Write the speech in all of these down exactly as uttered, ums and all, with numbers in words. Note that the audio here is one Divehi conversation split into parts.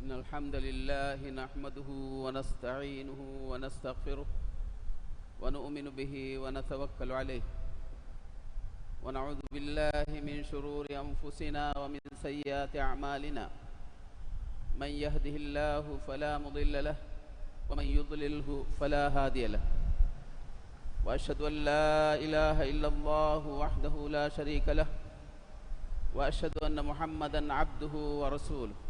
إن الحمد لله نحمده ونستعينه ونستغفره ونؤمن به ونتوكل عليه، ونعوذ بالله من شرور أنفسنا ومن سيئات أعمالنا. من يهده الله فلا مضل له، ومن يضلله فلا هادي له. وأشهد أن لا إله إلا الله وحده لا شريك له، وأشهد أن محمدا عبده ورسوله،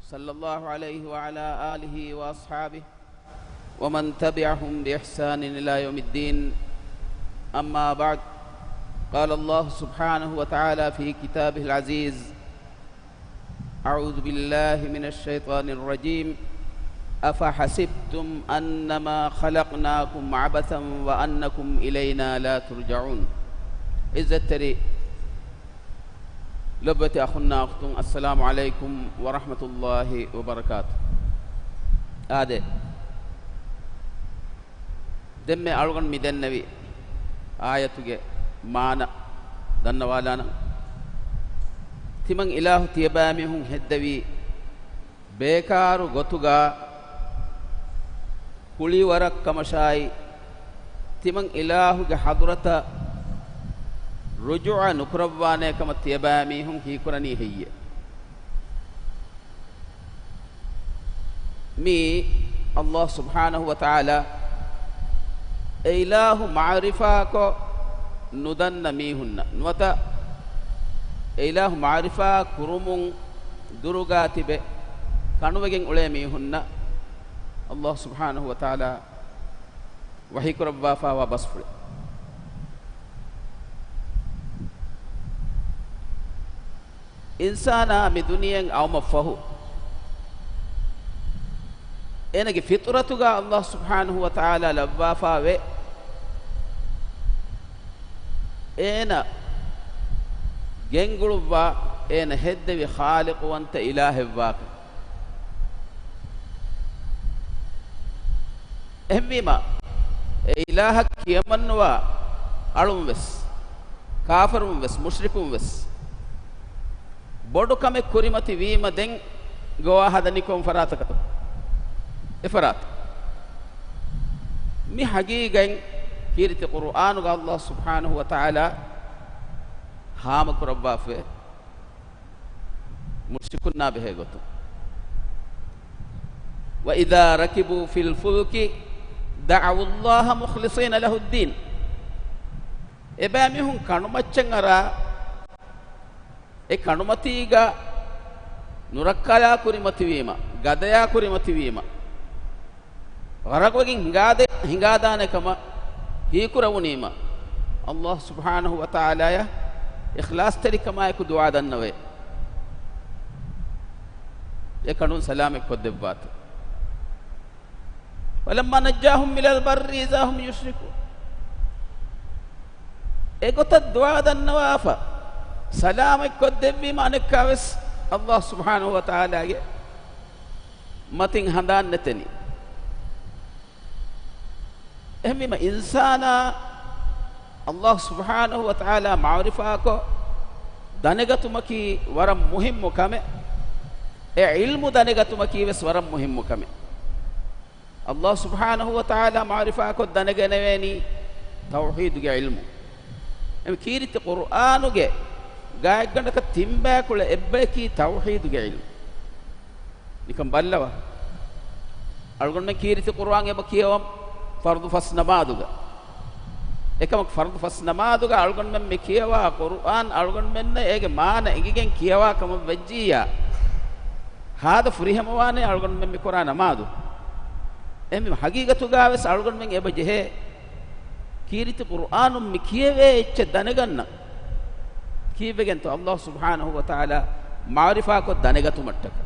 صلى الله عليه وعلى آله وأصحابه ومن تبعهم بإحسان إلى يوم الدين. أما بعد، قال الله سبحانه وتعالى في كتابه العزيز: أعوذ بالله من الشيطان الرجيم. أفحسبتم أنما خلقناكم عبثا وأنكم إلينا لا ترجعون. ޢިއްޒަތްތެރި ލޮބުވެތި އަޚުންނާ އުޚްތުން، އައްސަލާމު ޢަލައިކުމް ވަރަޙްމަތުﷲި ވަބަރަކާތު. އާދެ، ދެންމެ އަޅުގަނޑު މި ދެންނެވި އާޔަތުގެ މާނަ ދަންނަވާލާނަން. ތިމަން އިލާހު ތިޔަބައިމީހުން ހެއްދެވީ ބޭކާރު ގޮތުގަ ކުޅިވަރަށް ކަމަށާއި، ތިމަން އިލާހުގެ ޙަޟްރަތަށް ރުޖޫޢަ ނުކުރައްވާނޭ ކަމަށް ތިޔަބައިމީހުން ހީކުރަނީ ހެއްޔޭ؟ މީ ﷲ ސުބްޙާނަހު ވަތަޢާލާ އެ އިލާހު މަޢުރިފާކޮށް ނުދަންނަ މީހުންނަށް ނުވަތަ އެ އިލާހު މަޢުރިފާ ކުރުމުން ދުރުގާ ތިބެ ކަނުވެގެން އުޅޭ މީހުންނަށް ﷲ ސުބްޙާނަހު ވަތަޢާލާ ވަޙީކުރައްވާފައިވާ ބަސްފުޅެއް. އިންސާނާ މި ދުނިޔެއިން އައުމަށްފަހު، އޭނަގެ ފިޠުރަތުގަ ﷲ ސުބްޙާނަހު ވަތަޢާލާ ލައްވާފައިވޭ، އޭނަ ގެންގުޅުއްވާ، އޭނަ ހެއްދެވި ޚާލިޤުވަންތަ އިލާހެއްވާކަން. އެހެންވީމަ، އެ އިލާހަށް ކިޔަމަންނުވާ އަޅުން ވެސް، ކާފަރުން ވެސް، މުޝްރިކުން ވެސް، ބޮޑު ކަމެއް ކުރިމަތި ވީމަ ދެން ގޮވާ ހަދަނީ ކޮން ފަރާތަކަށްތޯ؟ އެފަރާތަށް. މި ޙަޤީޤަތް ކީރިތި ޤުރުއާނުގަ ﷲ ސުބްޙާނަހު ވަތަޢާލާ ހާމަކުރައްވާފައި. މުޝްރިކުންނާ ބެހޭ ގޮތުން. وَإِذَا رَكِبُوا فِي الْفُلْكِ دَعَوُوا اللَّهَ مُخْلِصِينَ لَهُ الدِّينَ. އެބައިމީހުން ކަނުމައްޗަށް އަރާ، އެ ކަނުމަތީގަ ނުރައްކަލާ ކުރިމަތިވީމަ، ގަދަޔާ ކުރިމަތިވީމަ، ޣަރަޤުވެގެން ހިނގާދޭ، ހިނގާދާނެ ކަމަށް ހީކުރެވުނީމަ، ﷲ ސުބްޙާނަހު ވަތަޢާލާޔަށް އިޚްލާޞްތެރިކަމާއެކު ދުޢާ ދަންނަވައޭ. އެ ކަނުން ސަލާމަތް ކޮށްދެއްވާތި. وَلَمَّا نَجَّاهُمْ إِلَى الْبَرِّ إِذَا هُمْ يُشْرِكُونَ. އެގޮތަށް ދުޢާ ދަންނަވާފަ، ސަލާމަތް ކޮށްދެއްވީމަ އަނެއްކާވެސް ﷲ ސުބްޙާނަހު ވަތަޢާލާގެ މަތިން ހަނދާން ނެތެނީ. އެހެންވީމަ، އިންސާނާ ﷲ ސުބްޙާނަހު ވަތަޢާލާ މަޢުރިފާކޮށް ދަނެގަތުމަކީ ވަރަށް މުހިއްމު ކަމެއް. އެ ޢިލްމު ދަނެގަތުމަކީ ވެސް ވަރަށް މުހިއްމު ކަމެއް. ﷲ ސުބްޙާނަހު ވަތަޢާލާ މަޢުރިފާކޮށް ދަނެގަނެވޭނީ ތައުޙީދުގެ ޢިލްމު. އެ ކީރިތި ޤުރުއާނުގެ ގާތްގަނޑަކަށް ތިން ބަޔަކުޅަ އެއްބަޔަކީ ތައުޙީދުގެ ޢިލްމު. ނިކަން ބައްލަވާ. އަޅުގަނޑުމެން ކީރިތި ޤުރުއާން އެބަ ކިޔަވަން ފަރުޟު ފަސް ނަމާދުގަ. އެކަމަކު ފަރުޟު ފަސް ނަމާދުގަ އަޅުގަނޑުމެން މި ކިޔަވާ ޤުރުއާން އަޅުގަނޑުމެންނަށް އޭގެ މާނަ އެނގިގެން ކިޔަވާ ކަމަށް ވެއްޖިއްޔާ، ހާދަ ފުރިހަމަވާނެ އަޅުގަނޑުމެން މި ކުރާ ނަމާދު. އެހެންވީމަ ޙަޤީޤަތުގަ ވެސް އަޅުގަނޑުމެން އެބަ ޖެހޭ ކީރިތި ޤުރުއާނުން މި ކިޔެވޭ އެއްޗެއް ދަނެގަންނަން. ކީއްވެގެންތޯ؟ ﷲ ސުބްޙާނަހު ވަތަޢާލާ މަޢުރިފާކޮށް ދަނެގަތުމަށްޓަކަ.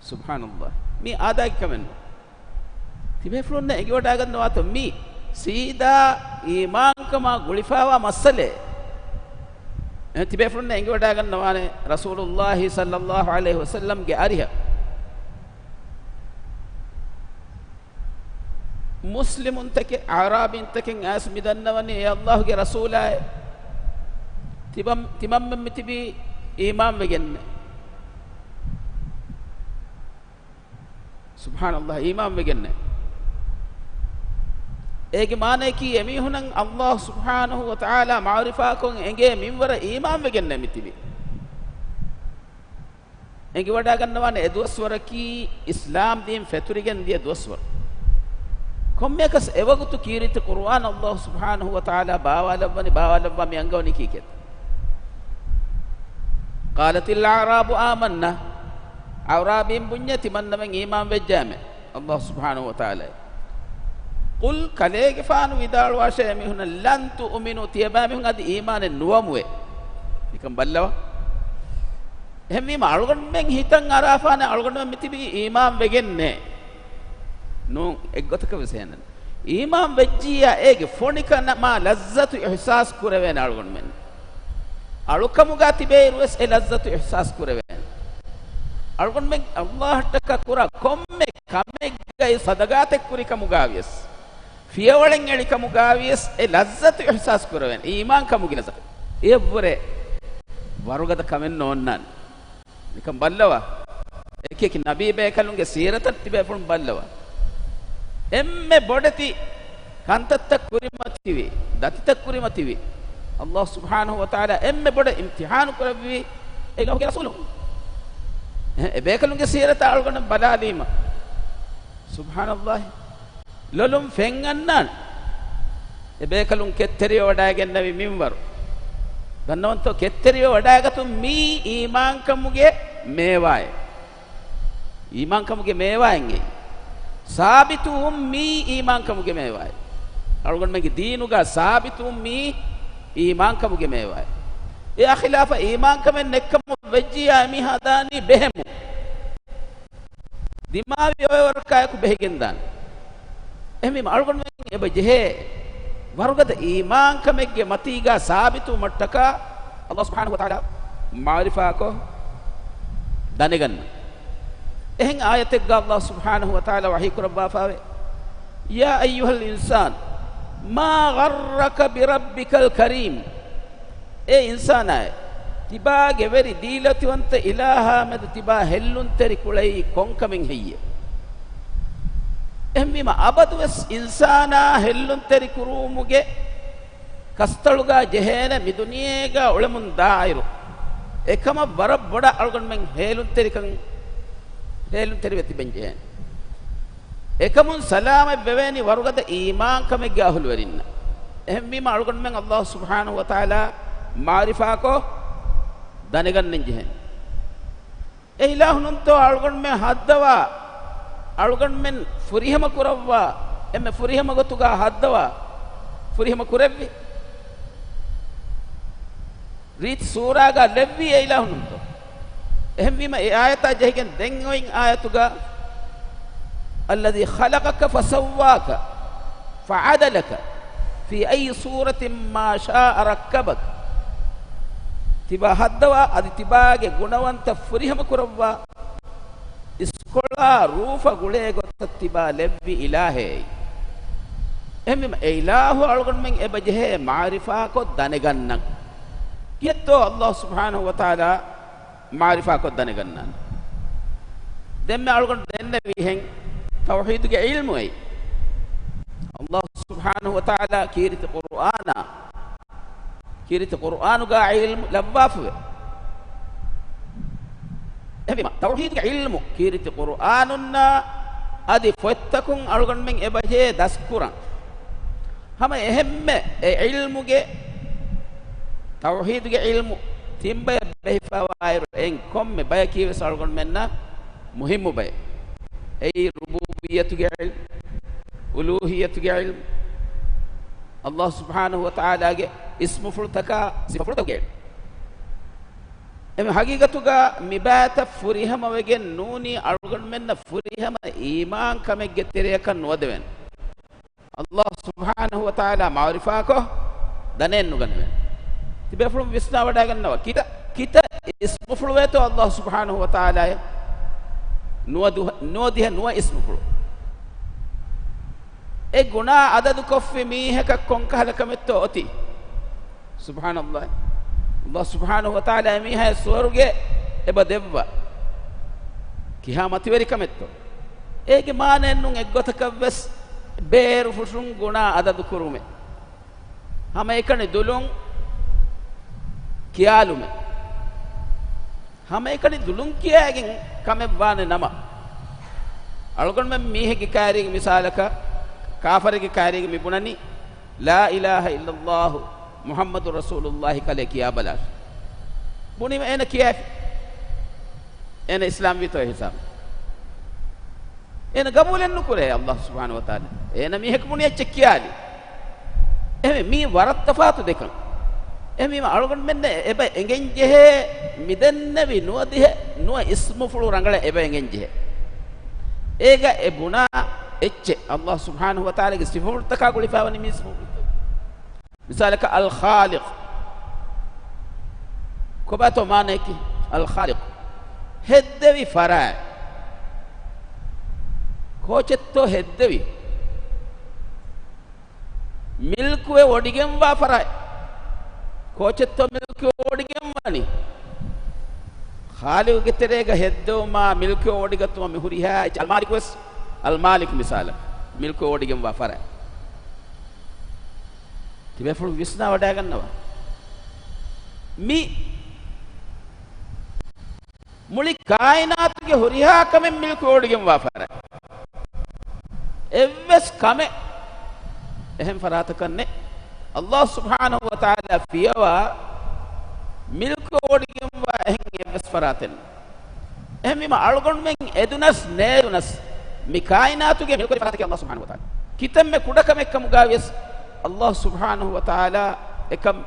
ސުބްޙާނަﷲ. މީ އާދައިގެ ކަމެއް ނޫން. ތިބޭފުޅުންނަށް އެނގިވަޑައިގަންނަވާތޯ މީ ސީދާ އީމާންކަމާ ގުޅިފައިވާ މައްސަލައެއް. އެ ތިބޭފުޅުންނަށް އެނގިވަޑައިގަންނަވާނެ ރަސޫލުﷲ ޞައްލަﷲ ޢަލައިހި ވަސައްލަމްގެ އަރިހަށް މުސްލިމުންތަކެއް، އަޢުރާބީންތަކެއް އައިސް މި ދަންނަވަނީ، އޭ ﷲގެ ރަސޫލާއޭ، ތިމަން-، ތިމަންމެން މިތިބީ އީމާންވެގެންނޭ. ސުބްޙާނަﷲ، އީމާންވެގެންނޭ. އޭގެ މާނަޔަކީ، އެމީހުނަށް ﷲ ސުބްޙާނަހޫ ވަތަޢާލާ މަޢުރިފާކޮށް އެނގޭ މިންވަރަށް އީމާންވެގެންނޭ މިތިބީ. އެނގިވަޑާގަންނަވާނެ އެ ދުވަސްވަރަކީ އިސްލާމް ދީން ފެތުރިގެން ދިޔަ ދުވަސްވަރު. ކޮންމެއަކަސް އެވަގުތު ކީރިތި ޤުރުއާން ﷲ ސުބްޙާނަހޫ ވަތަޢާލާ ބާވާލައްވަނީ، ބާވާލައްވާ މި އަންގަވަނީ ކީކޭތަ؟ قالت الأعراب آمنا. އަޢުރާބީން ބުންޏޭ ތިމަންނަމެން އީމާން ވެއްޖާމެ، ﷲ ސުބްޙާނަހޫ ވަތަޢާލާ. قل، ކަލޭގެފާނު ވިދާޅުވާށޭ އެމީހުނަށް، لن تؤمنوا، ތިޔަބައިމީހުން އަދި އީމާނެއް ނުވަމުވޭ. ނިކަން ބައްލަވާ. އެހެންވީމަ، އަޅުގަނޑުމެން ހިތަށް އަރާފާނެ އަޅުގަނޑުމެން މިތިބީ އީމާން ވެގެންނޭ. ނޫން، އެއްގޮތަކަށް ވެސް އެހެނެއް. އީމާން ވެއްޖިއްޔާ އޭގެ ފޮނިކަމާ ލައްޒަތު އިޙްސާސް ކުރެވޭނެ އަޅުގަނޑުމެން. އަޅުކަމުގާ ތިބޭއިރު ވެސް އެ ލައްޒަތު އިޙްސާސް ކުރެވޭނެ. އަޅުގަނޑުމެން ﷲ އަށްޓަކާ ކުރާ ކޮންމެ ކަމެއްގައި ޞަދަގާތެއް ކުރިކަމުގާ ވިޔަސް، ފިޔަވަޅެއް އެޅިކަމުގާ ވިޔަސް އެ ލައްޒަތު އިޙްސާސް ކުރެވޭނެ. އީމާންކަމުގެ ލައްޒަތު. އެއަށްވުރެ ވަރުގަދަ ކަމެއް ނޯންނާނެ. ނިކަން ބައްލަވާ. އެކިއެކި ނަބީ ބޭކަލުންގެ ސީރަތަށް ތިބޭފުޅުން ބައްލަވާ. އެންމެ ބޮޑެތި ކަންތައްތައް ކުރިމަތިވި، ދަތިތައް ކުރިމަތިވި، ﷲ ސުބްޙާނަހޫ ވަތަޢާލާ އެންމެ ބޮޑަށް އިމްތިޙާނު ކުރެއްވި އެ ﷲގެ ރަސޫލު. އެ، އެ ބޭކަލުންގެ ސީރަތަށް އަޅުގަނޑު ބަލާލީމަ، ސުބްޙާނަﷲ، ލޮލުން ފެން އަންނާނެ. އެ ބޭކަލުން ކެތްތެރިވެވަޑައިގެންނެވި މިންވަރު. ދަންނަވަންތޯ، ކެތްތެރިވެ ވަޑައިގަތުން މީ އީމާންކަމުގެ މޭވާއެއް. އީމާންކަމުގެ މޭވާއެއް އެއީ. ސާބިތުވުން މީ އީމާންކަމުގެ މޭވާއެއް. އަޅުގަނޑުމެންގެ ދީނުގަ ސާބިތުވުން މީ އީމާންކަމުގެ މޭވާއެއް. އެއާ ޚިލާފަށް އީމާންކަމެއް ނެއްކަމުން ވެއްޖިއްޔާ އެމީހާ ދާނީ ބެހެމުން. ދިމާވި އޮއެވަރަކާއެކު ބެހިގެންދާނެ. އެހެންވީމަ އަޅުގަނޑުމެން އެބަ ޖެހޭ ވަރުގަދަ އީމާންކަމެއްގެ މަތީގާ ސާބިތުވުމަށްޓަކާ ﷲ ސުބްޙާނަހޫ ވަތަޢާލާ މަޢުރިފާކޮށް ދަނެގަންނަން. އެހެން އާޔަތެއްގާ ﷲ ސުބްޙާނަހޫ ވަތަޢާލާ ވަޙީ ކުރައްވާފައެވެ. يا أيها الإنسان ما غرك بربك الكريم. އޭ އިންސާނާއޭ! ތިބާގެ ވެރި ދީލަތިވަންތަ އިލާހާ މެދު ތިބާ ހެއްލުންތެރި ކުޅެއީ ކޮންކަމެއް ހެއްޔޭ؟ އެހެންވީމަ، އަބަދުވެސް އިންސާނާ ހެއްލުންތެރި ކުރުވުމުގެ ކަސްތަޅުގާ ޖެހޭނެ މި ދުނިޔޭގާ އުޅެމުން ދާއިރު، އެކަމަށް ވަރަށް ބޮޑަށް އަޅުގަނޑުމެން ހޭލުންތެރިކަން، ހޭލުންތެރިވެ ތިބެން ޖެހޭނެ. އެކަމުން ސަލާމަތް ވެވޭނީ ވަރުގަދަ އީމާންކަމެއްގެ އަހުލުވެރިންނަށް. އެހެންވީމަ، އަޅުގަނޑުމެން ﷲ ސުބްޙާނަހޫ ވަތަޢާލާ މަޢުރިފާކޮށް ދަނެގަންނަން ޖެހޭނެ. އެ އިލާހު ނޫންތޯ އަޅުގަނޑުމެން ހައްދަވާ، އަޅުގަނޑުމެން ފުރިހަމަ ކުރައްވާ، އެންމެ ފުރިހަމަ ގޮތުގާ ހައްދަވާ، ފުރިހަމަ ކުރެއްވި، ރީތި ސޫރާގާ ލެއްވީ އެ އިލާހު ނޫންތޯ؟ އެހެންވީމަ، އެ އާޔަތާ ޖެހިގެން ދެން އޮތް އާޔަތުގާ، الذي خلقك فسواك فعدلك في أي صورة ما شاء ركبك. ތިބާ ހައްދަވާ، އަދި ތިބާގެ ގުނަވަންތައް ފުރިހަމަ ކުރައްވާ، އިސްކޮޅާ ރޫފަ ގުޅޭ ގޮތަށް ތިބާ ލެއްވި އިލާހެއް. އެހެންވީމަ، އެ އިލާހު އަޅުގަނޑުމެން އެބަ ޖެހޭ މަޢުރިފާކޮށް ދަނެގަންނަން. ކިއެއްތޯ ﷲ ސުބްޙާނަހޫ ވަތަޢާލާ މަޢުރިފާކޮށް ދަނެގަންނާނެ. ދެންމެ އަޅުގަނޑު ދެންނެވިހެން ތައުޙީދުގެ ޢިލްމު އެއީ. ﷲ ސުބްޙާނަހޫ ވަތަޢާލާ ކީރިތި ޤުރުއާނާ، ކީރިތި ޤުރުއާނުގާ ޢިލްމު ލައްވާފަވޭ. އެހެންވީމަ، ތައުޙީދުގެ ޢިލްމު ކީރިތި ޤުރުއާނުންނާ އަދި ފޮތްތަކުން އަޅުގަނޑުމެން އެބަޖެހޭ ދަސްކުރަން. ހަމަ އެހެންމެ އެ ޢިލްމުގެ، ތައުޙީދުގެ ޢިލްމު ތިން ބަޔަށް ބެހިފަވާއިރު، އެއިން ކޮންމެ ބަޔަކީ ވެސް އަޅުގަނޑުމެންނަށް މުހިއްމު ބައެއް. އެއީ ރުބޫބިއްޔަތުގެ ޢިލްމު، އުލޫހިއްޔަތުގެ ޢިލްމު، ﷲ ސުބްޙާނަހޫ ވަތަޢާލާގެ އިސްމުފުޅުތަކާ ސިފަފުޅުތަކުގެ ޢިލްމު. އެމެ ޙަޤީޤަތުގަ މިބައިތައް ފުރިހަމަވެގެން ނޫނީ އަޅުގަނޑުމެންނަށް ފުރިހަމަ އީމާންކަމެއްގެ ތެރެއަކަށް ނުވަދެވޭނެ. ﷲ ސުބްޙާނަހޫ ވަތަޢާލާ މަޢުރިފާކޮށް ދަނެއް ނުގަނެވޭނެ. ތިބޭފުޅުން ވިސްނާވަޑައިގަންނަވާ، ކިތައް، ކިތައް އިސްމުފުޅުވޭތޯ ﷲ ސުބްޙާނަހޫ ވަތަޢާލާއަށް ނުވަދު-، ނުވަދިހަ ނުވަ އިސްމުފުޅު. އެ ގުނާ އަދަދުކޮށްފި މީހަކަށް ކޮންކަހަލަ ކަމެއްތޯ އޮތީ؟ ސުބްޙާނަﷲ. ﷲ ސުބްޙާނަހޫ ވަތަޢާލާ އެމީހާޔަށް ސުވަރުގެ އެބަ ދެއްވާ. ކިހާ މަތިވެރިކަމެއްތޯ؟ އޭގެ މާނައެއްނޫން އެއްގޮތަކަށްވެސް ބޭރު ފުށުން ގުނާ އަދަދު ކުރުމެއް. ހަމައެކަނި ދުލުން ކިޔާލުމެއް. ހަމައެކަނި ދުލުން ކިޔައިގެން ކަމެއް ވާނެ ނަމަ، އަޅުގަނޑުމެން މީހެއްގެ ކައިރީގެ މިސާލަކަށް، ކާފަރެއްގެ ކައިރީގެ މި ބުނަނީ، لا إله إلا الله محمد رسول الله ކަލޭ ކިޔާބަލާށި. ބުނީމަ އޭނަ ކިޔާފި. އޭނަ އިސްލާމް ވީތޯ އެ ހިސާބު. އޭނަ ގަބޫލެއް ނުކުރޭ ﷲ ސުބްޙާނަހޫ ވަތަޢާލާ. އޭނަ މީހަކު ބުނި އެއްޗެއް ކިޔާލި. އެހެންވެ، މީ ވަރަށް ތަފާތު ދެކަން. އެހެންވީމަ އަޅުގަނޑުމެންނަށް އެބަ އެނގެންޖެހޭ، މިދެންނެވި ނުވަ ދިހަ، ނުވަ އިސްމުފުޅު ރަނގަޅަށް އެބަ އެނގެންޖެހޭ. އޭގަ އެ ބުނާ އެއްޗެއް ﷲ ސުބްޙާނަހޫ ވަތަޢާލާގެ ސިފަފުޅުތަކާ ގުޅިފައިވަނީ މީ ސިފަފުޅުތައް. މިސާލަކަށް، އަލްޚާލިޤު. ކޮބާތޯ މާނައަކީ؟ އަލްޚާލިޤު. ހެއްދެވި ފަރާތް. ކޯޗެއްތޯ ހެއްދެވީ؟ މިލްކުވެ ވޮޑިގެންވާ ފަރާތް. ކޯޗެއްތޯ މިލްކުވެ ވޮޑިގެންވާނީ؟ ޚާލިޤުގެ ތެރޭގަ ހެއްދެވުމާ، މިލްކުވެ ވޮޑިގަތުމަށް މި ހުރިހާ އެއްޗެއް. އަލްމާލިކު ވެސް، އަލްމާލިކު މިސާލަށް، މިލްކުވެ ވޮޑިގެންވާ ފަރާތް. ތިބޭފުޅުން ވިސްނާ ވަޑައިގަންނަވާ. މި މުޅި ކާއިނާތުގެ ހުރިހާ ކަމެއް މިލްކުވެވޮޑިގެންވާ ފަރާތް. އެއްވެސް ކަމެއް އެހެން ފަރާތަކަށް ނެތް. ﷲ ސުބްޙާނަހޫ ވަތަޢާލާ ފިޔަވާ މިލްކުވެވޮޑިގެންވާ އެހެން އެއްވެސް ފަރާތެއް ނެތް. އެހެންވީމަ، އަޅުގަނޑުމެން އެދުނަސް ނޭދުނަސް، މި ކާއިނާތުގެ މިލްކުވެރި ފަރާތަކީ ﷲ ސުބްޙާނަހޫ ވަތަޢާލާ. ކިތަންމެ ކުޑަކަމެއްކަމުގައިވިޔަސް، ﷲ ސުބްޙާނަހޫ ވަތަޢާލާ އެކަން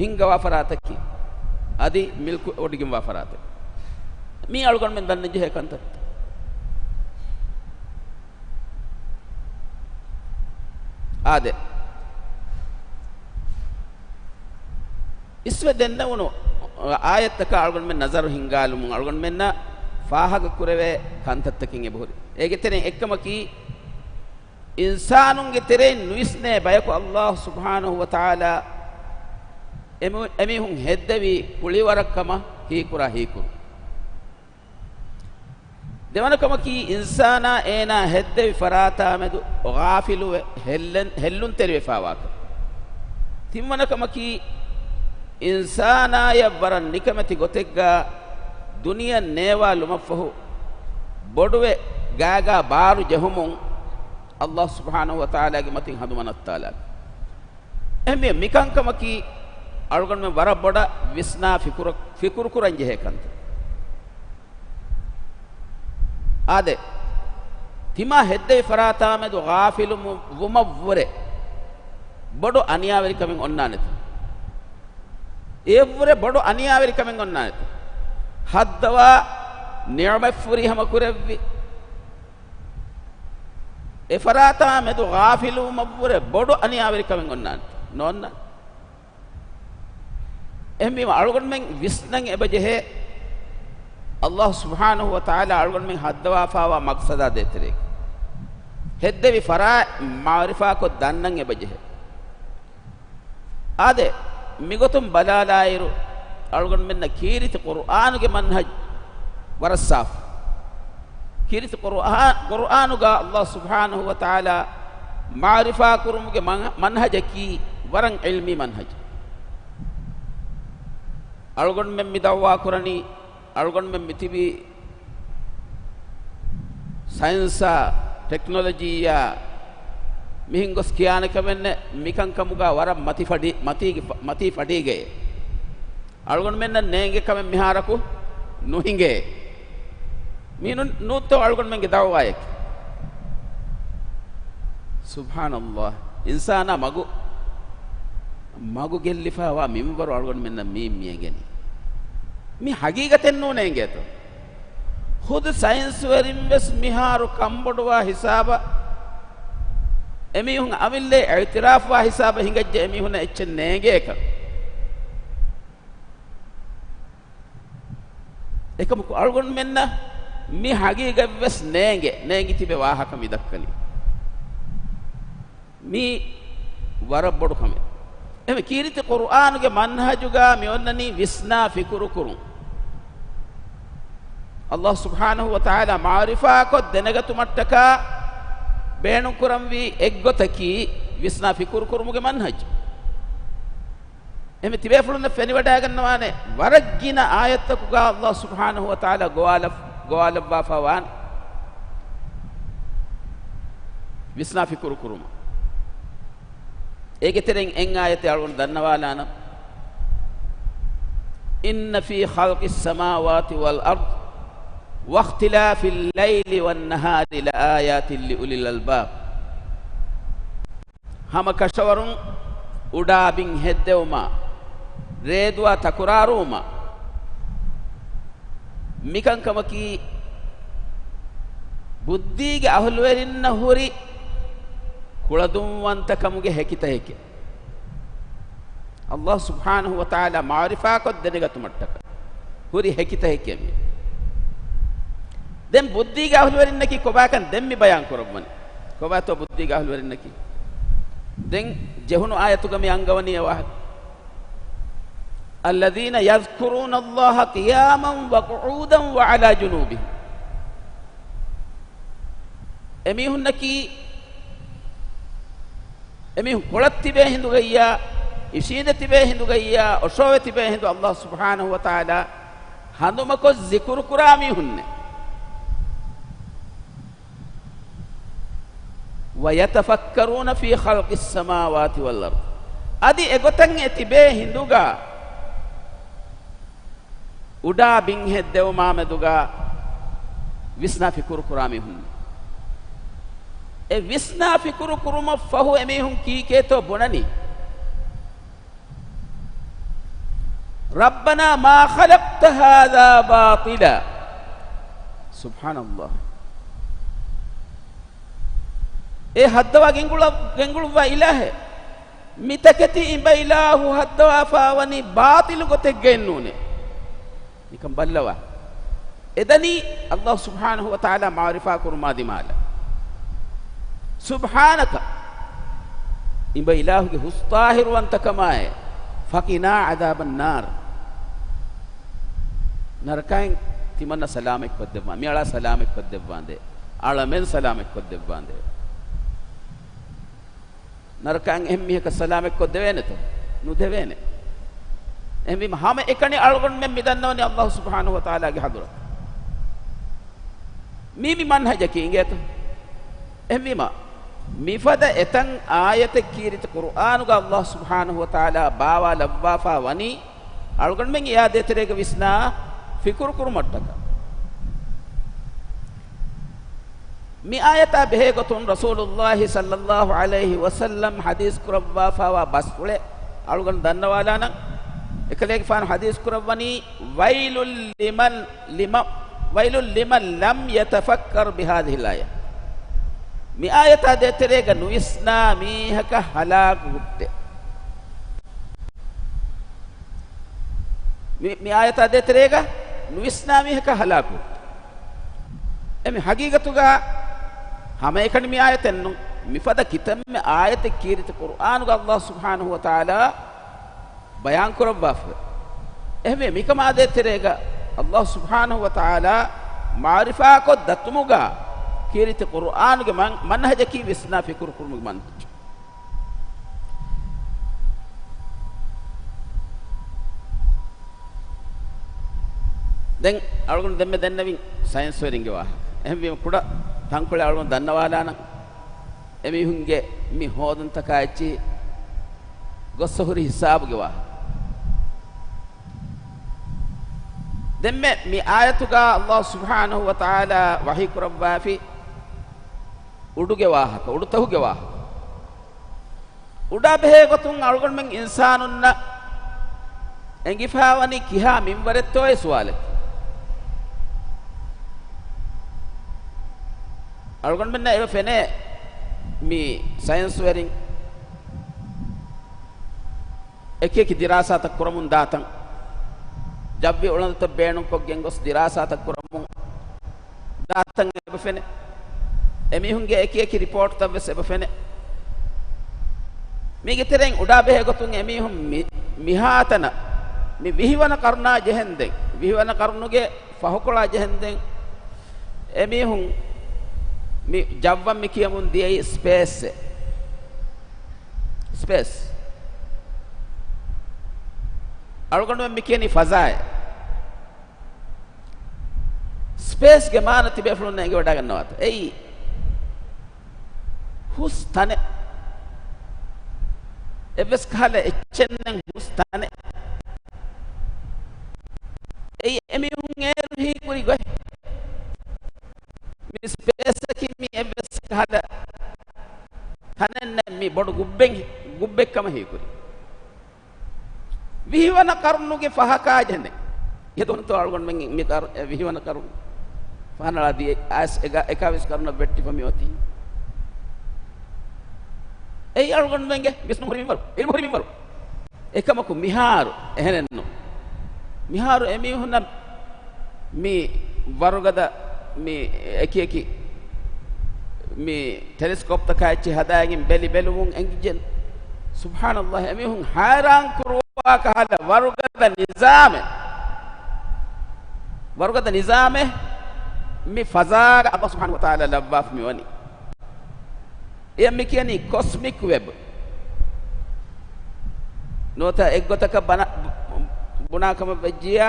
ހިންގަވާ ފަރާތަކީ، އަދި މިލްކުވެވޮޑިގެންވާ ފަރާތެއް. މީ އަޅުގަނޑުމެން ދަންނަންޖެހޭ ކަންތައް. އާދެ، އިސްވެ ދެންނެވުނު އާޔަތްތަކަށް އަޅުގަނޑުމެން ނަޒަރު ހިންގާލުމުން، އަޅުގަނޑުމެންނަށް ފާހަގަކުރެވޭ ކަންތައްތަކެއް އެބަހުރި. އޭގެ ތެރެއިން އެއްކަމަކީ، އިންސާނުންގެ ތެރެއިން ނުވިސްނޭ ބަޔަކު ﷲ ސުބްޙާނަހޫ ވަތަޢާލާ އެމި-، އެމީހުން ހެއްދެވީ ކުޅިވަރަށް ކަމަށް ހީކުރާ ހީކުރުން. ދެވަނަ ކަމަކީ، އިންސާނާ އޭނާ ހެއްދެވި ފަރާތާމެދު ޣާފިލުވެ ހެއްލެން-، ހެއްލުންތެރިވެފާވާކަން. ތިންވަނަ ކަމަކީ، އިންސާނާޔަށް ވަރަށް ނިކަމެތި ގޮތެއްގާ ދުނިޔެއަށް ނޭވާލުމަށްފަހު، ބޮޑުވެ ގާގާ ބާރު ޖެހުމުން ﷲ ސުބްޙާނަހޫ ވަތަޢާލާގެ މަތިން ހަނދުމަ ނައްތާލާކަން. އެހެންވެ، މިކަންކަމަކީ އަޅުގަނޑުމެން ވަރަށް ބޮޑަށް ވިސްނާ ފިކުރަ-، ފިކުރުކުރަން ޖެހޭ ކަންތައް. އާދެ، ތިމާ ހެއްދެވި ފަރާތާމެދު ޣާފިލު ވުމަށްވުރެ ބޮޑު އަނިޔާވެރިކަމެއް އޮންނާނެތަ؟ އެއަށްވުރެ ބޮޑު އަނިޔާވެރިކަމެއް އޮންނާނެތަ؟ ހައްދަވާ ނިޢުމަތް ފުރިހަމަ ކުރެއްވި އެ ފަރާތާމެދު ޣާފިލުވުމަށްވުރެ ބޮޑު އަނިޔާވެރިކަމެއް އޮންނާނެ؟ ނޯންނާނެ. އެހެންވީމަ، އަޅުގަނޑުމެން ވިސްނަން އެބަޖެހޭ، ﷲ ސުބްޙާނަހޫ ވަތަޢާލާ އަޅުގަނޑުމެން ހައްދަވާފާވާ މަޤްޞަދާ ދޭތެރޭގަ. ހެއްދެވި ފަރާތް މަޢުރިފާކޮށް ދަންނަން އެބަޖެހޭ. އާދެ، މިގޮތުން ބަލާލާއިރު، އަޅުގަނޑުމެންނަށް ކީރިތި ޤުރުއާނުގެ މަންހަޖު ވަރަށް ސާފު. ކީރިތި ޤުރުއާ-، ޤުރުއާނުގާ ﷲ ސުބްޙާނަހޫ ވަތަޢާލާ މަޢުރިފާ ކުރުމުގެ މަން-، މަންހަޖަކީ ވަރަށް ޢިލްމީ މަންހަޖެއް. އަޅުގަނޑުމެން މި ދަޢުވާ ކުރަނީ، އަޅުގަނޑުމެން މިތިބީ ސައިންސާ، ޓެކްނޮލޮޖީއާ މިހެން ގޮސް ކިޔާނެ ކަމެއް ނެތް. މިކަންކަމުގާ ވަރަށް މަތި ފަޑި-، މަތީގެ ފަ-، މަތީ ފަޑީގައޭ. އަޅުގަނޑުމެންނަށް ނޭނގޭ ކަމެއް މިހާރަކު ނުހިނގޭ. މީ ނޫ-، ނޫންތޯ އަޅުގަނޑުމެންގެ ދަޢުވާއަކީ؟ ސުބްޙާނަﷲ. އިންސާނާ މަގު، މަގު ގެއްލިފާވާ މިންވަރު އަޅުގަނޑުމެންނަށް މީ މިއެނގެނީ. މި ހަގީގަތެއް ނޫނޭ އިނގޭތޯ. ޚުދު ސައިންސްވެރިން ވެސް މިހާރު ކަންބޮޑުވާ ހިސާބަށް އެމީހުން އަމިއްލައަށް އިޢުތިރާފުވާ ހިސާބަށް ހިނގައްޖެ އެމީހުންނަށް އެއްޗެއް ނޭނގޭކަން. އެކަމަކު އަޅުގަނޑުމެންނަށް މި ހަގީގަތްވެސް ނޭނގެ، ނޭނގި ތިބެ ވާހަކަ މި ދައްކަނީ. މީ ވަރަށް ބޮޑު ކަމެއް. އެހެން ކީރިތި ޤުރުއާނުގެ މަންހަޖުގާ މި އޮންނަނީ ވިސްނާ ފިކުރު ކުރުން. އަﷲ ސުބްޙާނަހޫ ވަތަޢާލާ މަޢުރިފާކޮށް ދެނެގަތުމަށްޓަކާ ބޭނުންކުރަންވީ އެއްގޮތަކީ ވިސްނާ ފިކުރުކުރުމުގެ މަންހަޖު. އެހެންވެ ތިބޭފުޅުންނަށް ފެނިވަޑައިގަންނަވާނެ، ވަރަށް ގިނަ އާޔަތްތަކުގަ އަﷲ ސުބްޙާނަހޫ ވަތަޢާލާ ގޮވާލަ-، ގޮވާލައްވާފަ ވާނެ ވިސްނާ ފިކުރުކުރުމަށް. އޭގެ ތެރެއިން އެއް އާޔަތެއް އަޅުގަނޑު ދަންނަވާލާނަން. إِنَّ فِي خَلْقِ السَّمَاوَاتِ وَالْأَرْضِ وَاخْتِلَافِ اللَّيْلِ وَالنَّهَارِ لَآيَاتٍ لِأُولِي الْأَلْبَابِ. ހަމަ ކަށަވަރުން އުޑާ ބިން ހެއްދެވުމާ، ރޭދުއާ ތަކުރާރުވުމާ، މިކަންކަމަކީ ބުއްދީގެ އަހުލުވެރިންނަށް ހުރި ކުޅަދުންވަންތަކަމުގެ ހެކިތަކެކޭ. އަﷲ ސުބްޙާނަހޫ ވަތަޢާލާ މަޢުރިފާކޮށް ދެނެގަތުމަށްޓަކާ ހުރި ހެކިތަކެކޭ މީ. ދެން ބުއްދީގެ އަހުލުވެރިންނަކީ ކޮބާކަން ދެން މި ބަޔާން ކުރައްވަނީ. ކޮބާތޯ ބުއްދީގެ އަހުލުވެރިންނަކީ؟ ދެން ޖެހުނު އާޔަތުގަ މި އަންގަވަނީ އެ ވާހަކަ. الَّذِينَ يَذْكُرُونَ اللَّهَ قِيَامًا وَقُعُودًا وَعَلَىٰ جُنُوبِهِمْ. އެމީހުންނަކީ، އެމީހުން ކޮޅަށް ތިބޭ ހިނދުގައްޔާ، އިށީނދެ ތިބޭ ހިނދުގައްޔާ، އޮށޯވެ ތިބޭ ހިނދު އަﷲ ސުބްޙާނަހޫ ވަތަޢާލާ ހަނދުމަކޮށް ޒިކުރު ކުރާ މީހުންނޭ. وَيَتَفَكَّرُونَ فِي خَلْقِ السَّمَاوَاتِ وَالْأَرْضِ. އަދި އެގޮތަށް އެ ތިބޭ ހިނދުގަ އުޑާ ބިން ހެއްދެވުމާމެދުގަ ވިސްނާ ފިކުރު ކުރާ މީހުން. އެ ވިސްނާ ފިކުރު ކުރުމަށް ފަހު އެމީހުން ކީކޭތޯ ބުނަނީ؟ رَبَّنَا مَا خَلَقْتَ هَٰذَا بَاطِلًا. ސުބްޙާނަﷲ. އޭ ހައްދަވާ ގެންގުޅަ-، ގެންގުޅުއްވާ އިލާހޭ! މިތަކެތި އިބަ އިލާހު ހައްދަވާފާވަނީ ބާޠިލު ގޮތެއްގައެއްނޫނޭ. ނިކަން ބައްލަވާ. އެދަނީ އަﷲ ސުބްޙާނަހޫ ވަތަޢާލާ މަޢުރިފާ ކުރުމާ ދިމާލަށް. ސުބްޙާނަކަ، އިބަ އިލާހުގެ ހުސްޠާހިރުވަންތަކަމާއި، ފަޤިނާ ޢަޛާބައްނާރް. ނަރަކައިން ތިމަންނަ ސަލާމަތްކޮށްދެއްވާ، މިއަޅާ ސަލާމަތްކޮށްދެއްވާނދޭ، އަޅަމެން ސަލާމަތްކޮށްދެއްވާނދޭ. ނަރަކައިން އެހެން މީހަކަށް ސަލާމަތްކޮށްދެވޭނެތޯ؟ ނުދެވޭނެ. އެހެންވީމަ، ހަމައެކަނި އަޅުގަނޑުމެން މިދަންނަވަނީ އަﷲ ސުބްޙާނަހޫ ވަތަޢާލާގެ ޙަޟްރަތަށް. މީ މި މަންހަޖަކީ އިނގޭތޯ؟ އެހެންވީމަ، މިފަދަ އެތަން އާޔަތެއް ކީރިތި ޤުރުއާނުގަ އަﷲ ސުބްޙާނަހޫ ވަތަޢާލާ ބާވާލައްވާފާ ވަނީ، އަޅުގަނޑުމެން އެއާ ދޭތެރޭގަ ވިސްނާ ފިކުރު ކުރުމަށްޓަކާ. މި އާޔަތާ ބެހޭ ގޮތުން ރަސޫލުﷲ ޞައްލަﷲ ޢަލައިހި ވަސައްލަމް ޙަދީޘް ކުރައްވާފާވާ ބަސްފުޅެއް އަޅުގަނޑު ދަންނަވާލާނަން. އެކަލޭގެފާނު ޙަދީޘް ކުރައްވަނީ، وَيْلٌ لِمَنْ، لِمَ-، وَيْلٌ لِمَنْ لَمْ يَتَفَكَّرْ بِهَٰذِهِ الْآيَةِ. މި އާޔަތާ ދޭތެރޭގަ ނުވިސްނާ މީހަކަށް ހަލާކު ހުއްޓޭ. މި، މި އާޔަތާ ދޭތެރޭގަ ނުވިސްނާ މީހަކަށް ހަލާކު. އެމި ޙަޤީޤަތުގަ ހަމައެކަނި މި އާޔަތެއްނު، މިފަދަ ކިތަންމެ އާޔަތެއް ކީރިތި ޤުރުއާނުގަ އަﷲ ސުބްޙާނަހޫ ވަތަޢާލާ ބަޔާން ކުރައްވާފަވޭ. އެހެންވެ، މިކަމާ ދޭތެރޭގަ އަﷲ ސުބްޙާނަހޫ ވަތަޢާލާ މަޢުރިފާކޮށް ދަތުމުގަ ކީރިތި ޤުރުއާނުގެ މަން-، މަންހަޖަކީ ވިސްނާ ފިކުރު ކުރުމުގެ މަންހަޖު. ދެން އަޅުގަނޑު ދެންމެ ދެންނެވިން ސައިންސްވެރިންގެ ވާހަކަ. އެހެންވީމަ ކުޑަ ތަންކޮޅެއް އަޅުގަނޑު ދަންނަވާލާނަން. އެމީހުންގެ މި ހޯދުންތަކާ އެއްޗިހި ގޮއްސަ ހުރި ހިސާބުގެ ވާހަކަ. ދެންމެ މި އާޔަތުގަ އަﷲ ސުބްޙާނަހޫ ވަތަޢާލާ ވަޙީ ކުރައްވާފި އުޑުގެ ވާހަކަ، އުޑުތަކުގެ ވާހަކަ. އުޑާ ބެހޭ ގޮތުން އަޅުގަނޑުމެން އިންސާނުންނަށް އެނގިފާވަނީ ކިހާ މިންވަރެއްތޯއޭ ސުވާލަކީ. އަޅުގަނޑުމެންނަށް އެބަ ފެނޭ މި ސައިންސްވެރިން އެކިއެކި ދިރާސާތައް ކުރަމުން ދާތަން، ޖައްވި އުޅަނދުތައް ބޭނުންކޮށްގެން ގޮސް ދިރާސާތައް ކުރަމުން ދާތަން އެބަ ފެނޭ. އެމީހުންގެ އެކިއެކި ރިޕޯޓްތައް ވެސް އެބަ ފެނޭ. މީގެ ތެރެއިން އުޑާ ބެހޭ ގޮތުން އެމީހުން މި-، މިހާތަނަށް މި ވިހިވަނަ ޤަރުނާ ޖެހެންދެން، ވިހިވަނަ ޤަރުނުގެ ފަހުކޮޅާ ޖެހެންދެން، އެމީހުން މި ޖައްވަން މި ކިޔަމުން ދިޔައީ ސްޕޭސްއޭ. ސްޕޭސް. އަޅުގަނޑުމެން މި ކިޔަނީ ފަޒާއޭ. ސްޕޭސްގެ މާނަ ތިބޭފުޅުންނަށް އެނގިވަޑައިގަންނަވާތަ؟ އެއީ ހުސް ތަނެއް. އެއްވެސް ކަހަލަ އެއްޗެއް ނެތް ހުސް ތަނެއް. އެއީ އެމީހުން އޭރު ހީކުރި ގޮތް. މި ސްޕޭސްއަކީ މި އެއްވެސް ކަހަލަ ތަނެއް ނެތް، މި ބޮޑު ގުއްބެއް، ގުއްބެއްކަމަށް ހީކުރި. ވިހިވަނަ ޤަރުނުގެ ފަހަކާ ޖެހެން. އެދުންތޯ އަޅުގަނޑުމެން މި ޤަރު-، އެ ވިހިވަނަ ޤަރުނު ފަހަނަޅާ ދިޔަ އައިސް އެގަ-، އެކާވީސް ޤަރުނަށް ވެއްޓިފަ މި އޮތީ. އެއީ އަޅުގަނޑުމެންގެ ވިސްނުން ހުރި މިންވަރު، ޢިލްމު ހުރި މިންވަރު. އެކަމަކު މިހާރު އެހެނެއްނު. މިހާރު އެމީހުންނަށް މި ވަރުގަދަ މި އެކި އެކި މި ޓެލެސްކޯޕްތަކާ އެއްޗެއް ހަދާގެން ބެލި ބެލުމުން އެނގިއްޖެ. ސުބްޙާނައްލާހް، އެމީހުން ހައިރާން ކުރުވާ ކަހަލަ ވަރުގަދަ ނިޒާމެއް، ވަރުގަދަ ނިޒާމެއް މި ފަޒާގަ އައްލާހް ސުބްޙާނަހު ވަތަޢާލާ ލައްވާފަ މިވަނީ. އެޔަށް މި ކިޔަނީ ކޮސްމިކް ވެބް. ނުވަތަ އެއްގޮތަކަށް ބަނާ-، ބުނާ ކަމަށް ވެއްޖިއްޔާ،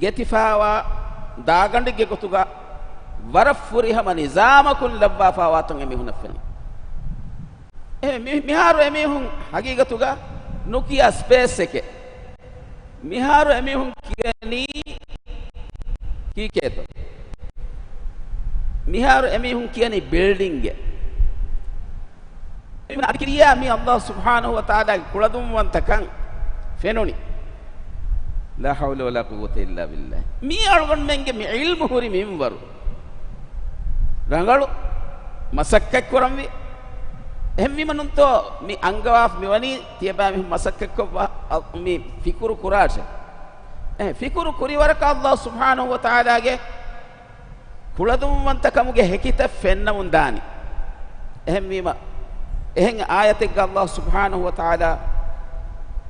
ގެތިފާވާ ދާގަނޑެއްގެ ގޮތުގަ ވަރަށް ފުރިހަމަ ނިޒާމަކުން ލައްވާފާވާތަން އެމީހުނަށް ފެނޭ. އެ މި-، މިހާރު އެމީހުން ހަގީގަތުގަ ނުކިޔާ ސްޕޭސްއެކޭ. މިހާރު އެމީހުން ކިޔަނީ ކީކޭތޯ؟ މިހާރު އެމީހުން ކިޔަނީ ބިލްޑިންގޭ. އެމީހުން އަޑިކިރިޔާ މި އައްލާހު ސުބްޙާނަހު ވަތަޢާލާގެ ކުޅަދުންވަންތަކަން ފެނުނީ. ލާ ޙައުލަ ވަލާ ޤުއްވަތަ އިއްލާ ބިއްލާހް. މީ އަޅުގަނޑުމެންގެ މި ޢިލްމު ހުރި މިންވަރު. ރަނގަޅު މަސައްކަތްކުރަންވީ. އެހެންވީމަ ނޫންތޯ މި އަންގަވާފަ މިވަނީ ތިޔަބައިމީހުން މަސައްކަތްކޮށް ވަ-، އަ-، މި ފިކުރު ކުރާށޭ. އެ ފިކުރު ކުރިވަރަކަށް އައްލާހު ސުބްޙާނަހު ވަތަޢާލާގެ ކުޅަދުންވަންތަކަމުގެ ހެކިތައް ފެންނަމުން ދާނީ. އެހެންވީމަ، އެހެން އާޔަތެއްގަ އައްލާހު ސުބްޙާނަހު ވަތަޢާލާ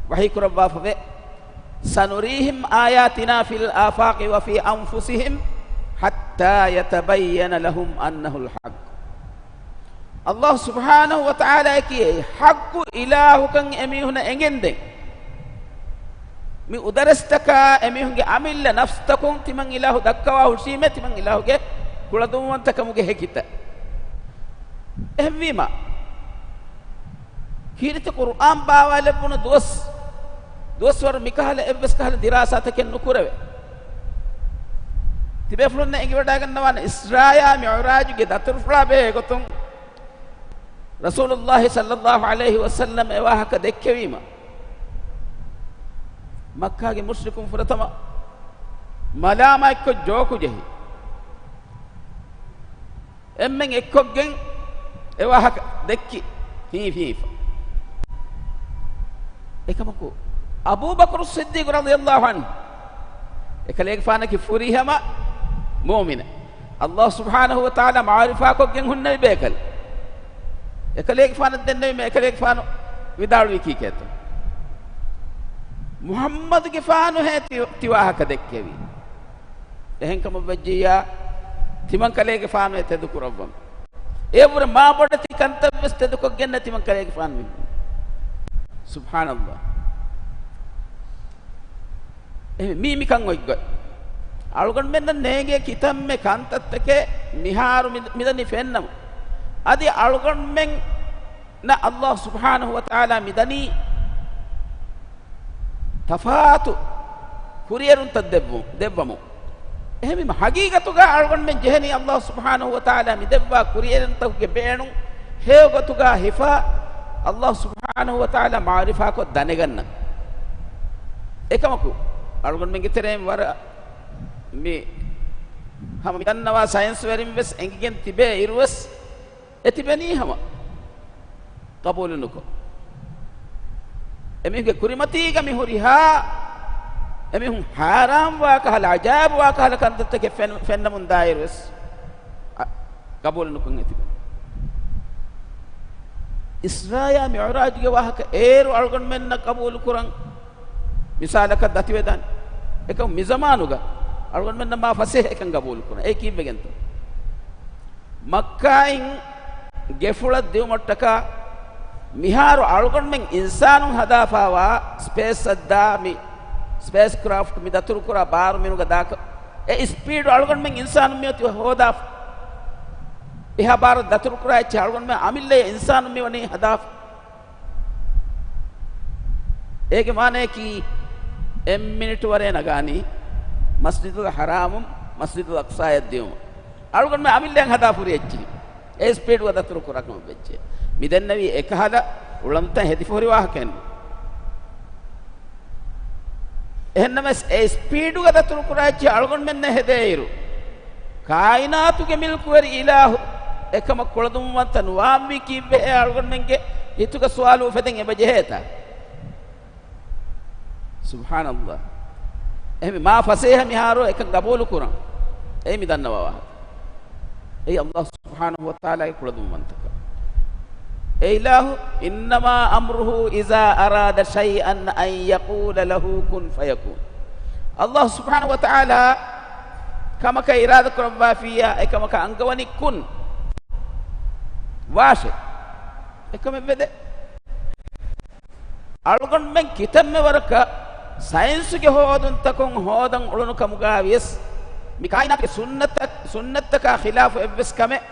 ވަޙީ ކުރައްވާފަވޭ، سنريهم آياتنا في الآفاق وفي أنفسهم حتى يتبين لهم أنه الحق. އައްލާހު ސުބްޙާނަހު ވަތަޢާލާއަކީ ޙައްޤު އިލާހުކަން އެމީހުނަށް އެނގެންދެން، މި އުދަރެސްތަކާ އެމީހުންގެ އަމިއްލަ ނަފްސްތަކުން ތިމަން އިލާހު ދައްކަވާ ހުށީމޭ، ތިމަން އިލާހުގެ ކުޅަދުންވަންތަކަމުގެ ހެކިތައް. އެހެންވީމަ، ކީރިތި ޤުރުއާން ބާވާލެއްވުނު ދުވަސް، ދުވަސްވަރު މިކަހަލަ އެއްވެސް ކަހަލަ ދިރާސާތަކެއް ނުކުރެވޭ. ތިބޭފުޅުންނަށް އެނގިވަޑައިގަންނަވާނެ، އިސްރާއާ މިޢުރާޖުގެ ދަތުރުފުޅާ ބެހޭ ގޮތުން ރަސޫލުﷲ ޞައްލަﷲ ޢަލައިހި ވަސައްލަމް އެވާހަކަ ދެއްކެވީމަ، މައްކާގެ މުޝްރިކުން ފުރަތަމަ މަލާމާތްކޮށް ޖޯކު ޖެހި. އެންމެން އެއްކޮށްގެން އެވާހަކަ ދެއްކި ހީފި ހީފަ. އެކަމަކު އަބޫބަކުރު ޞިއްދީޤު ރަޟިޔަﷲ ޢަންހު، އެކަލޭގެފާނަކީ ފުރިހަމަ މުއުމިނެއް. އައްލާހު ސުބްޙާނަހު ވަތަޢާލާ މަޢުރިފާކޮށްގެން ހުންނެވި ބޭކަލެއް. އެކަލޭގެފާނަށް ދެންނެވީމަ، އެކަލޭގެފާނު ވިދާޅުވީ ކީކޭތޯ؟ މުޙައްމަދުގެފާނުހޭ ތި-، ތިވާހަކަ ދެއްކެވީ. އެހެންކަމަށް ވެއްޖިއްޔާ، ތިމަންކަލޭގެފާނުއެ ތެދުކުރައްވަން. އޭވުރެ މާބޮޑެތި ކަންތައްވެސް ތެދުކޮށްގެންނެ ތިމަންކަލޭގެފާނު މި. ސުބްޙާނަﷲ. އެ މީ މިކަން އޮތްގޮތް. އަޅުގަނޑުމެންނަށް ނޭނގޭ ކިތަންމެ ކަންތައްތަކެއް މިހާރު މި-، މިދަނީ ފެންނަމު. އަދި އަޅުގަނޑުމެން ނަށް އައްލާހު ސުބްޙާނަހު ވަތަޢާލާ މިދަނީ ތަފާތު ކުރިއެރުންތައް ދެއްވު-، ދެއްވަމު. އެހެންވީމަ ޙަޤީޤަތުގަ އަޅުގަނޑުމެން ޖެހެނީ އައްލާހު ސުބްޙާނަހު ވަތަޢާލާ މިދެއްވާ ކުރިއެރުންތަކުގެ ބޭނުން ހެޔޮ ގޮތުގަ ހިފާ، އައްލާހު ސުބްޙާނަހު ވަތަޢާލާ މަޢުރިފާކޮށް ދަނެގަންނަން. އެކަމަކު، އަޅުގަނޑުމެންގެ ތެރެއިން ވަރަށް މި ހަމަ މި ދަންނަވާ ސައިންސްވެރިން ވެސް އެނގިގެން ތިބޭ އިރުވެސް، އެތިބެނީ ހަމަ ޤަބޫލު ނުކޮށް. އެމީހުންގެ ކުރިމަތީގަ މި ހުރިހާ އެމީހުން ހައިރާންވާ ކަހަލަ، އަޖާއިބުވާ ކަހަލަ ކަންތައްތަކެއް ފެން-، ފެންނަމުން ދާއިރުވެސް، އަ، ޤަބޫލު ނުކޮށް އެތިބެ. އިސްރާއާ މިޢުރާޖުގެ ވާހަކަ އޭރު އަޅުގަނޑުމެންނަށް ޤަބޫލުކުރަން މިސާލަކަށް ދަތިވެދާނެ. އެކަމު މިޒަމާނުގަ އަޅުގަނޑުމެންނަށް މާ ފަސޭހަ އެކަން ޤަބޫލުކުރަން. އެ ކީއްވެގެންތޯ؟ މައްކާއިން ގެފުޅަށް ދިއުމަށްޓަކާ މިހާރު އަޅުގަނޑުމެން އިންސާނުން ހަދާފާވާ ސްޕޭސްއަށްދާ މި ސްޕޭސް ކްރާފްޓް މި ދަތުރުކުރާ ބާރު މިނުގަ ދާކަށް އެ ސްޕީޑު އަޅުގަނޑުމެން އިންސާނުން މިއޮތީ ހޯދާފަ. އެހާ ބާރަށް ދަތުރުކުރާ އެއްޗެއް އަޅުގަނޑުމެން އަމިއްލައަށް އިންސާނުން މިވަނީ ހަދާފަ. އޭގެ މާނަޔަކީ އެއް މިނިޓު ވަރޭ ނަގާނީ މަސްޖިދުލް ޙަރާމުން މަސްޖިދުލް އަޤްޞާއަށް ދިއުމަށް. އަޅުގަނޑުމެން އަމިއްލައަށް ހަދާފަ ހުރި އެއްޗެހި. އެ ސްޕީޑުގަ ދަތުރު ކުރާކަމަށް ވެއްޖެ. މި ދެންނެވީ އެކަހަލަ އުޅަނދުތައް ހެދިފަ ހުރި ވާހަކައެއްނު. އެހެންނަމަވެސް އެ ސްޕީޑުގަ ދަތުރު ކުރާ އެއްޗެހި އަޅުގަނޑުމެންނަށް ހެދޭއިރު، ކާއިނާތުގެ މިލްކުވެރި އިލާހު އެކަމަށް ކުޅަދުންވަންތަ ނުވާންވީ ކީއްވެހޭ އަޅުގަނޑުމެންގެ ހިތުގަ ސުވާލު އުފެދެން އެބަޖެހޭތަ؟ ސުބްޙާނައްލާހް. އެހެންވީ މާ ފަސޭހަ މިހާރު އެކަން ގަބޫލުކުރަން. އެއީ މި ދަންނަވާ ވާހަކަ. އެއީ ﷲ ސުބްޙާނަހޫ ވަތަޢާލާގެ ކުޅަދުންވަންތަކަން. އެ އިލާހު، إنما أمره إذا أراد شيئا أن يقول له كن فيكون. ﷲ ސުބްޙާނަހޫ ވަތަޢާލާ ކަމަކަށް އިރާދަކުރައްވާފިއްޔާ، އެކަމަކަށް އަންގަވަނީ ކުން، ވާށޭ. އެކަމެއް ވެދޭ. އަޅުގަނޑުމެން ކިތަންމެ ވަރަކަށް ސައިންސުގެ ހޯދުންތަކުން ހޯދަން އުޅުނު ކަމުގައި ވިޔަސް، މި ކާއިނާތުގެ ސުންނަތަށް، ސުންނަތަކާ ޚިލާފު އެއްވެސް ކަމެއް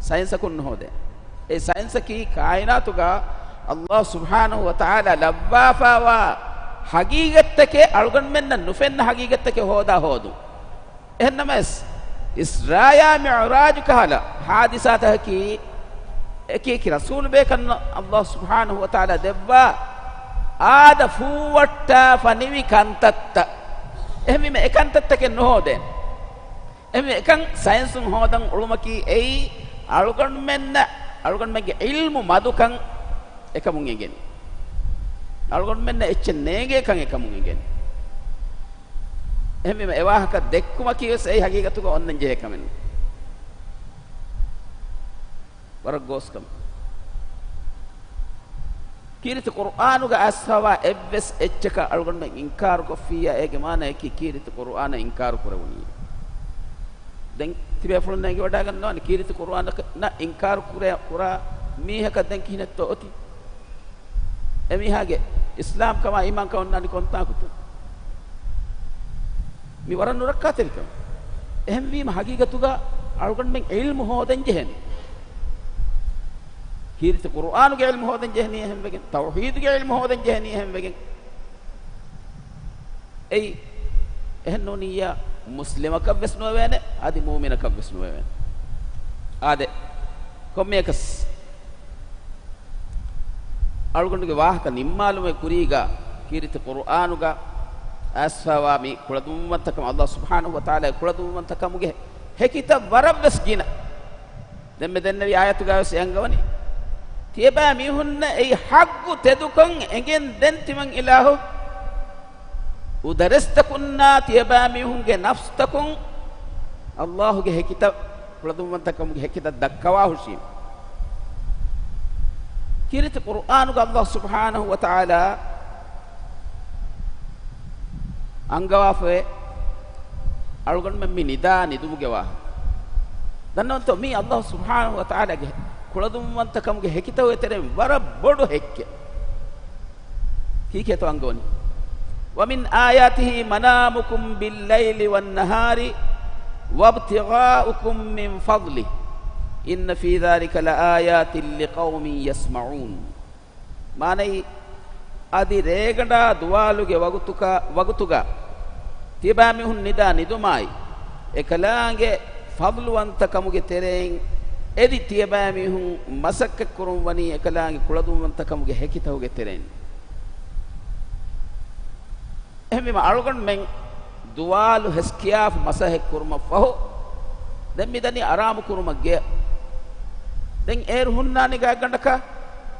ސައިންސަކުން ނުހޯދޭ. އެ ސައިންސަކީ ކާއިނާތުގަ ﷲ ސުބްޙާނަހޫ ވަތަޢާލާ ލައްވާފައިވާ ހަގީގަތްތަކެއް، އަޅުގަނޑުމެންނަށް ނުފެންނަ ހަގީގަތްތަކެއް ހޯދާ ހޯދުން. އެހެންނަމަވެސް، އިސްރާއާ މިޢުރާޖު ކަހަލަ ޙާދިސާތަކަކީ، އެކިއެކި ރަސޫލުބޭކަން ﷲ ސުބްޙާނަހޫ ވަތަޢާލާ ދެއްވާ އާދަ ފޫއައްޓާފަ ނިވި ކަންތައްތައް. އެހެންވީމަ، އެ ކަންތައްތަކެއް ނުހޯދޭ. އެހެންވީމަ، އެކަން ސައިންސުން ހޯދަން އުޅުމަކީ އެއީ އަޅުގަނޑުމެންނަށް، އަޅުގަނޑުމެންގެ ޢިލްމު މަދުކަން އެކަމުން އެނގެނީ. އަޅުގަނޑުމެންނަށް އެއްޗެއް ނޭނގޭކަން އެކަމުން އެނގެނީ. އެހެންވީމަ، އެ ވާހަކަ ދެއްކުމަކީ ވެސް އެއީ ހަގީގަތުގަ އޮންނަން ޖެހޭ ކަމެއް ނޫން. ވަރަށް ގޯސް ކަމެއް. ކީރިތި ޤުރުއާނުގަ އައިސްފައިވާ އެއްވެސް އެއްޗަކަށް އަޅުގަނޑުމެން އިންކާރުކޮށްފިއްޔާ، އޭގެ މާނަޔަކީ ކީރިތި ޤުރުއާނަށް އިންކާރު ކުރެވުނީ. ދެން ތިބޭފުޅުން އެނގިވަޑައިގަންނަވާނެ، ކީރިތި ޤުރުއާނަކަށް އިންކާރު ކުރޭ، ކުރާ މީހަކަށް ދެން ކިހިނެއްތޯ އޮތީ؟ އެމީހާގެ އިސްލާމްކަމާ އީމާންކަން އޮންނާނީ ކޮންތާކުތަ؟ މި ވަރަށް ނުރައްކާތެރި ކަމެއް. އެހެންވީމަ، ހަގީގަތުގަ އަޅުގަނޑުމެން ޢިލްމު ހޯދަން ޖެހެނީ. ކީރިތި ޤުރުއާނުގެ ޢިލްމު ހޯދަން ޖެހެނީ އެހެންވެގެން، ތައުޙީދުގެ ޢިލްމު ހޯދަން ޖެހެނީ އެހެންވެގެން. އެއީ އެހެން ނޫނިއްޔާ، މުސްލިމަކަށްވެސް ނުވެވޭނެ، އަދި މުއުމިނަކަށްވެސް ނުވެވޭނެ. އާދެ، ކޮންމެއަކަސް އަޅުގަނޑުގެ ވާހަކަ ނިންމާލުމުގެ ކުރީގަ، ކީރިތި ޤުރުއާނުގަ އައިސްފައިވާ މި ކުޅަދުންވަންތަކަމަށް، ﷲ ސުބްޙާނަހޫ ވަތަޢާލާގެ ކުޅަދުންވަންތަކަމުގެ ހެކިތައް ވަރަށްވެސް ގިނަ. ދެންމެ ދެންނެވި އާޔަތުގައިވެސް އެ އަންގަވަނީ، ތިޔަބައިމީހުންނަށް އެއީ ޙައްޤު ތެދުކަން އެނގެން ދެން ތިމަން އިލާހު އުދަރެސްތަކުންނާ ތިޔަބައިމީހުންގެ ނަފްސްތަކުން ﷲ ގެ ހެކިތައް، ކުޅަދުންވަންތަކަމުގެ ހެކިތައް ދައްކަވާހުށީމެ. ކީރިތި ޤުރުއާނުގަ ﷲ ސުބްޙާނަހޫ ވަތަޢާލާ އަންގަވާފައޭ އަޅުގަނޑުމެން މި ނިދާ ނިދުމުގެ ވާހަކަ. ދަންނަވަންތޯ، މީ ﷲ ސުބްޙާނަހޫ ވަތަޢާލާގެ ކުޅަދުންވަންތަކަމުގެ ހެކިތަކުގެ ތެރެއިން ވަރަށް ބޮޑު ހެއްކެއް. ކީކޭތޯ އަންގަވަނީ؟ وَمِنْ آيَاتِهِ مَنَامُكُمْ بِاللَّيْلِ وَالنَّهَارِ وَابْتِغَاؤُكُمْ مِنْ فَضْلِهِ إِنَّ فِي ذَلِكَ لَآيَاتٍ لِقَوْمٍ يَسْمَعُونَ. މާނައީ، އަދި ރޭގަނޑާ ދުވާލުގެ ވަގުތުކަ-، ވަގުތުގަ ތިޔަބައިމީހުން ނިދާ ނިދުމާއި، އެކަލާނގެ ފަޟްލުވަންތަކަމުގެ ތެރެއިން އެދި ތިޔަބައިމީހުން މަސައްކަތްކުރަން ވަނީ އެކަލާނގެ ކުޅަދުންވަންތަކަމުގެ ހެކިތަކުގެ ތެރެއިން. އެހެންވީމަ، އަޅުގަނޑުމެން ދުވާލު ހެސްކިޔާފަ މަސައްކަތް ކުރުމަށްފަހު، ދެން މިދަނީ އަރާމު ކުރުމަށް ގެޔަށް. ދެން އޭރު ހުންނާނީ ގާތްގަނޑަކަށް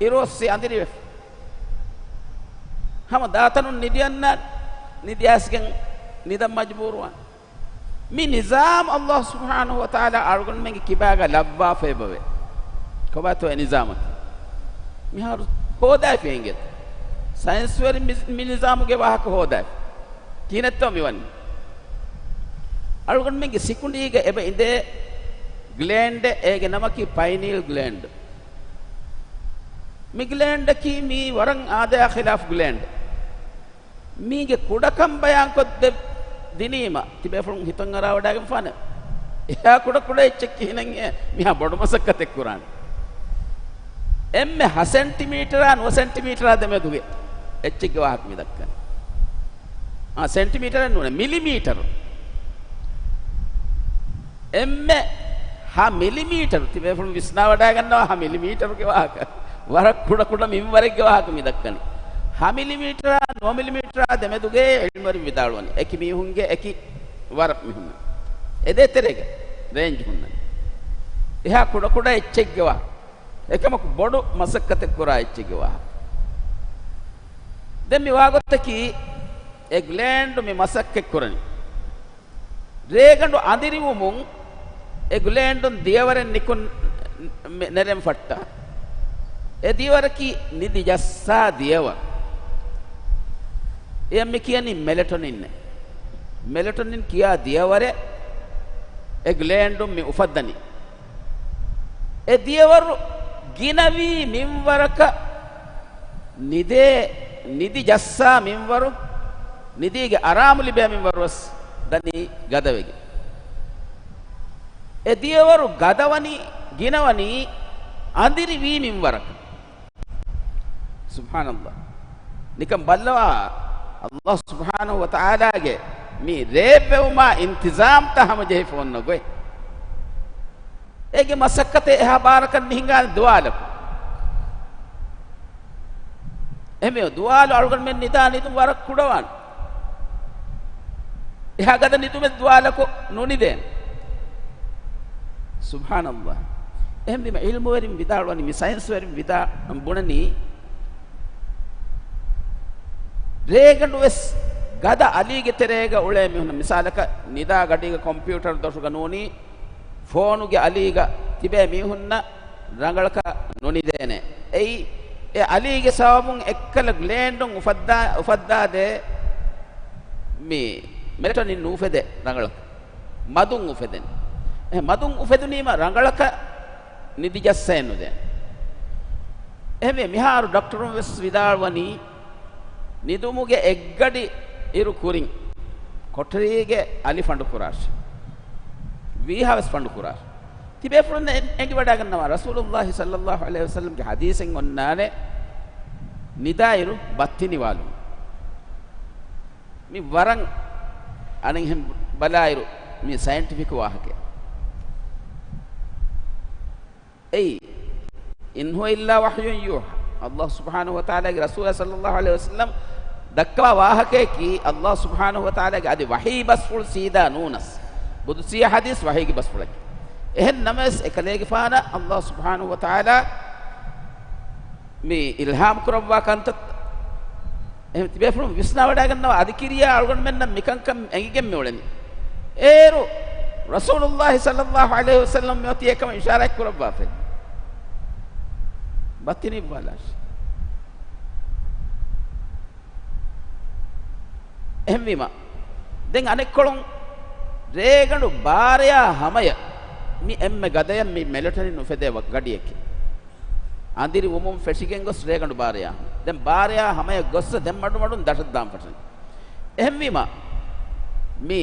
އިރުއޮއްސި އަނދިރިވެފަ. ހަމަ ދާތަނުން ނިދިއަންނާނެ، ނިދިއައިސްގެން ނިދަން މަޖުބޫރުވާނެ. މި ނިޒާމް ﷲ ސުބްޙާނަހޫ ވަތަޢާލާ އަޅުގަނޑުމެންގެ ކިބާގަ ލައްވާފައިބަވޭ. ކޮބާތޯ އެ ނިޒާމަކީ؟ މިހާރު ހޯދާފި އިނގޭތަ؟ ސައިންސްވެރިން މި، މި ނިޒާމުގެ ވާހަކަ ހޯދާފި. ކިހިނެއްތޯ މިވަނީ؟ އަޅުގަނޑުމެންގެ ސިކުނޑީގަ އެބަ އިނދޭ ގްލޭންޑެއް، އޭގެ ނަމަކީ ޕައިނީލް ގްލޭންޑް. މި ގްލޭންޑަކީ މީ ވަރަށް އާދަޔާ ޚިލާފް ގްލޭންޑް. މީގެ ކުޑަކަން ބަޔާންކޮށްދެ ދިނީމަ، ތިބޭފުޅުން ހިތަށް އަރާވަޑައިގެންފާނެ. އެހާ ކުޑަ ކުޑަ އެއްޗެއް ކިހިނެއްހޭ މިހާ ބޮޑު މަސައްކަތެއް ކުރާނެ؟ އެންމެ ހަ ސެންޓިމީޓަރާ ނުވަ ސެންޓިމީޓަރާ ދެމެދުގެ އެއްޗެއްގެ ވާހަކަ މި ދައްކަނީ. އާ، ސެންޓިމީޓަރެއް ނޫނޭ، މިލިމީޓަރު. އެންމެ ހަ މިލިމީޓަރު، ތިބޭފުޅުން ވިސްނާވަޑައިގަންނަވާ ހަ މިލިމީޓަރުގެ ވާހަކަ. ވަރަށް ކުޑަ ކުޑަ މިންވަރެއްގެ ވާހަކަ މި ދައްކަނީ. ހަ މިލިމީޓަރާ ނުވަ މިލިމީޓަރާ ދެމެދުގައި ޢިލްމުވެރިން ވިދާޅުވަނީ. އެކި މީހުންގެ އެކި ވަރަށް މި ހުންނަނީ. އެ ދޭތެރޭގަ ރޭންޖް ހުންނަނީ. އެހާ ކުޑަ ކުޑަ އެއްޗެއްގެ ވާހަކަ. އެކަމަކު ބޮޑު މަސައްކަތެއް ކުރާ އެއްޗެއްގެ ވާހަކަ. ދެން މި ވާގޮތަކީ އެ ގްލޭންޑު މި މަސައްކަތް ކުރަނީ. ރޭގަނޑު އަނދިރިވުމުން އެ ގްލޭންޑުން ދިޔަވަރެއް ނިކުން ނެރެން ފައްޓާ. އެ ދިޔަވަރަކީ ނިދި ޖައްސާ ދިޔަވަރު. އެޔަށް މި ކިޔަނީ މެލެޓޮނިން. މެލެޓޮނިން ކިޔާ ދިޔަވަރެއް އެ ގްލޭންޑުން މި އުފައްދަނީ. އެ ދިޔަވަރު ގިނަވީ މިންވަރަކަށް ނިދޭ، ނިދި ޖައްސާ މިންވަރު، ނިދީގެ އަރާމު ލިބޭ މިންވަރު ވެސް ދަނީ ގަދަވެގެން. އެ ދިޔަވަރު ގަދަވަނީ، ގިނަވަނީ އަނދިރި ވީ މިންވަރަކަށް. ސުބްޙާނަﷲ. ނިކަން ބައްލަވާ، ﷲ ސުބްޙާނަހޫ ވަތަޢާލާގެ މި ރޭއްވެވުމާ އިންތިޒާމްތައް ހަމަޖެހިފަ އޮންނަ ގޮތް. އޭގެ މަސައްކަތެއް އެހާ ބާރަކަށް ނިހިނގާނެ ދުވާލަކު. އެހެންވީމަ ދުވާލު އަޅުގަނޑުމެން ނިދާ ނިދުން ވަރަށް ކުޑަވާނެ. އެހާ ގަދަ ނިދުމެއް ދުވާލަކު ނުނިދޭނެ. ސުބްޙާނަﷲ. އެހެންވީމަ ޢިލްމުވެރިން ވިދާޅުވަނީ، މި ސައިންސްވެރިން ވިދާ، ބުނަނީ، ރޭގަނޑު ވެސް ގަދަ އަލީގެ ތެރޭގަ އުޅޭ މީހުންނަށް، މިސާލަކަށް، ނިދާ ގަޑީގަ ކޮމްޕިއުޓަރު ދޮށުގަ ނޫނީ، ފޯނުގެ އަލީގަ ތިބޭ މީހުންނަށް ރަނގަޅަކަށް ނުނިދޭނެ. އެއީ، އެ އަލީގެ ސަބަބުން އެއްކަލަ ގްލޭންޑުން އުފައްދާ، އުފައްދާދޭ މި މެލެޓޮނިން ނުއުފެދޭ ރަނގަޅަކަށް. މަދުން އުފެދެން. އެ މަދުން އުފެދުނީމަ ރަނގަޅަކަށް ނިދި ޖައްސައެއް ނުދޭނެ. އެހެންވެ، މިހާރު ޑޮކްޓަރުން ވެސް ވިދާޅުވަނީ، ނިދުމުގެ އެއްގަޑި އިރު ކުރިން ކޮޓަރީގެ އަލި ފަނޑު ކުރާށި. ވީހާ ވެސް ފަނޑު ކުރާށި. ތިބޭފުޅުން އެ-، އެނގިވަޑައިގަންނަވާ، ރަސޫލުﷲ ޞައްލަﷲ ޢަލައިހި ވަސައްލަމްގެ ޙަދީޘެއް އޮންނާނެ، ނިދާއިރު ބައްތި ނިވާލުން. މި ވަރަށް އަނެއްހެން ބަލާއިރު، މި ސައިންޓިފިކް ވާހަކައެއް. އެއީ، إن هو إلا وحي يوحى. ﷲ ސުބްޙާނަހޫ ވަތަޢާލާގެ ރަސޫލާ ޞައްލަﷲ ޢަލައިހި ވަސައްލަމް ދައްކަވާ ވާހަކަޔަކީ، ﷲ ސުބްޙާނަހޫ ވަތަޢާލާގެ އަދި ވަޙީ ބަސްފުޅު ސީދާ ނޫނަސް. ޤުދުސީ ޙަދީޘް ވަޙީގެ ބަސްފުޅަކީ. އެހެން ނަމަވެސް، އެކަލޭގެފާނަށް ﷲ ސުބްޙާނަހޫ ވަތަޢާލާ މި އިލްހާމް ކުރައްވާ ކަންތައް އެހެން ތިބޭފުޅުން ވިސްނާވަޑައިގަންނަވާ، އަދި ކިރިޔާ އަޅުގަނޑުމެންނަށް މިކަންކަން އެނގިގެން މިއުޅެނީ. އޭރު ރަސޫލުﷲ ޞައްލަﷲ ޢަލައިހި ވަސައްލަމް މިއޮތީ އެކަމަށް އިޝާރާތް ކުރައްވާފައި. ބައްތި ނިއްވާލާށި. އެހެންވީމަ، ދެން އަނެއްކޮޅުން ރޭގަނޑު ބާރަޔާ ހަމަޔަށް މި އެންމެ ގަދަޔަށް މި މެލެޓޮނިން އުފެދޭ ވަ-، ގަޑިއެކޭ. އަނދިރި ވުމުން ފެށިގެން ގޮސް ރޭގަނޑު ބާރަޔާ. ދެން ބާރަޔާ ހަމަޔަށް ގޮއްސަ ދެން މަޑުމަޑުން ދަށަށް ދާން ފަށަން. އެހެންވީމަ، މި،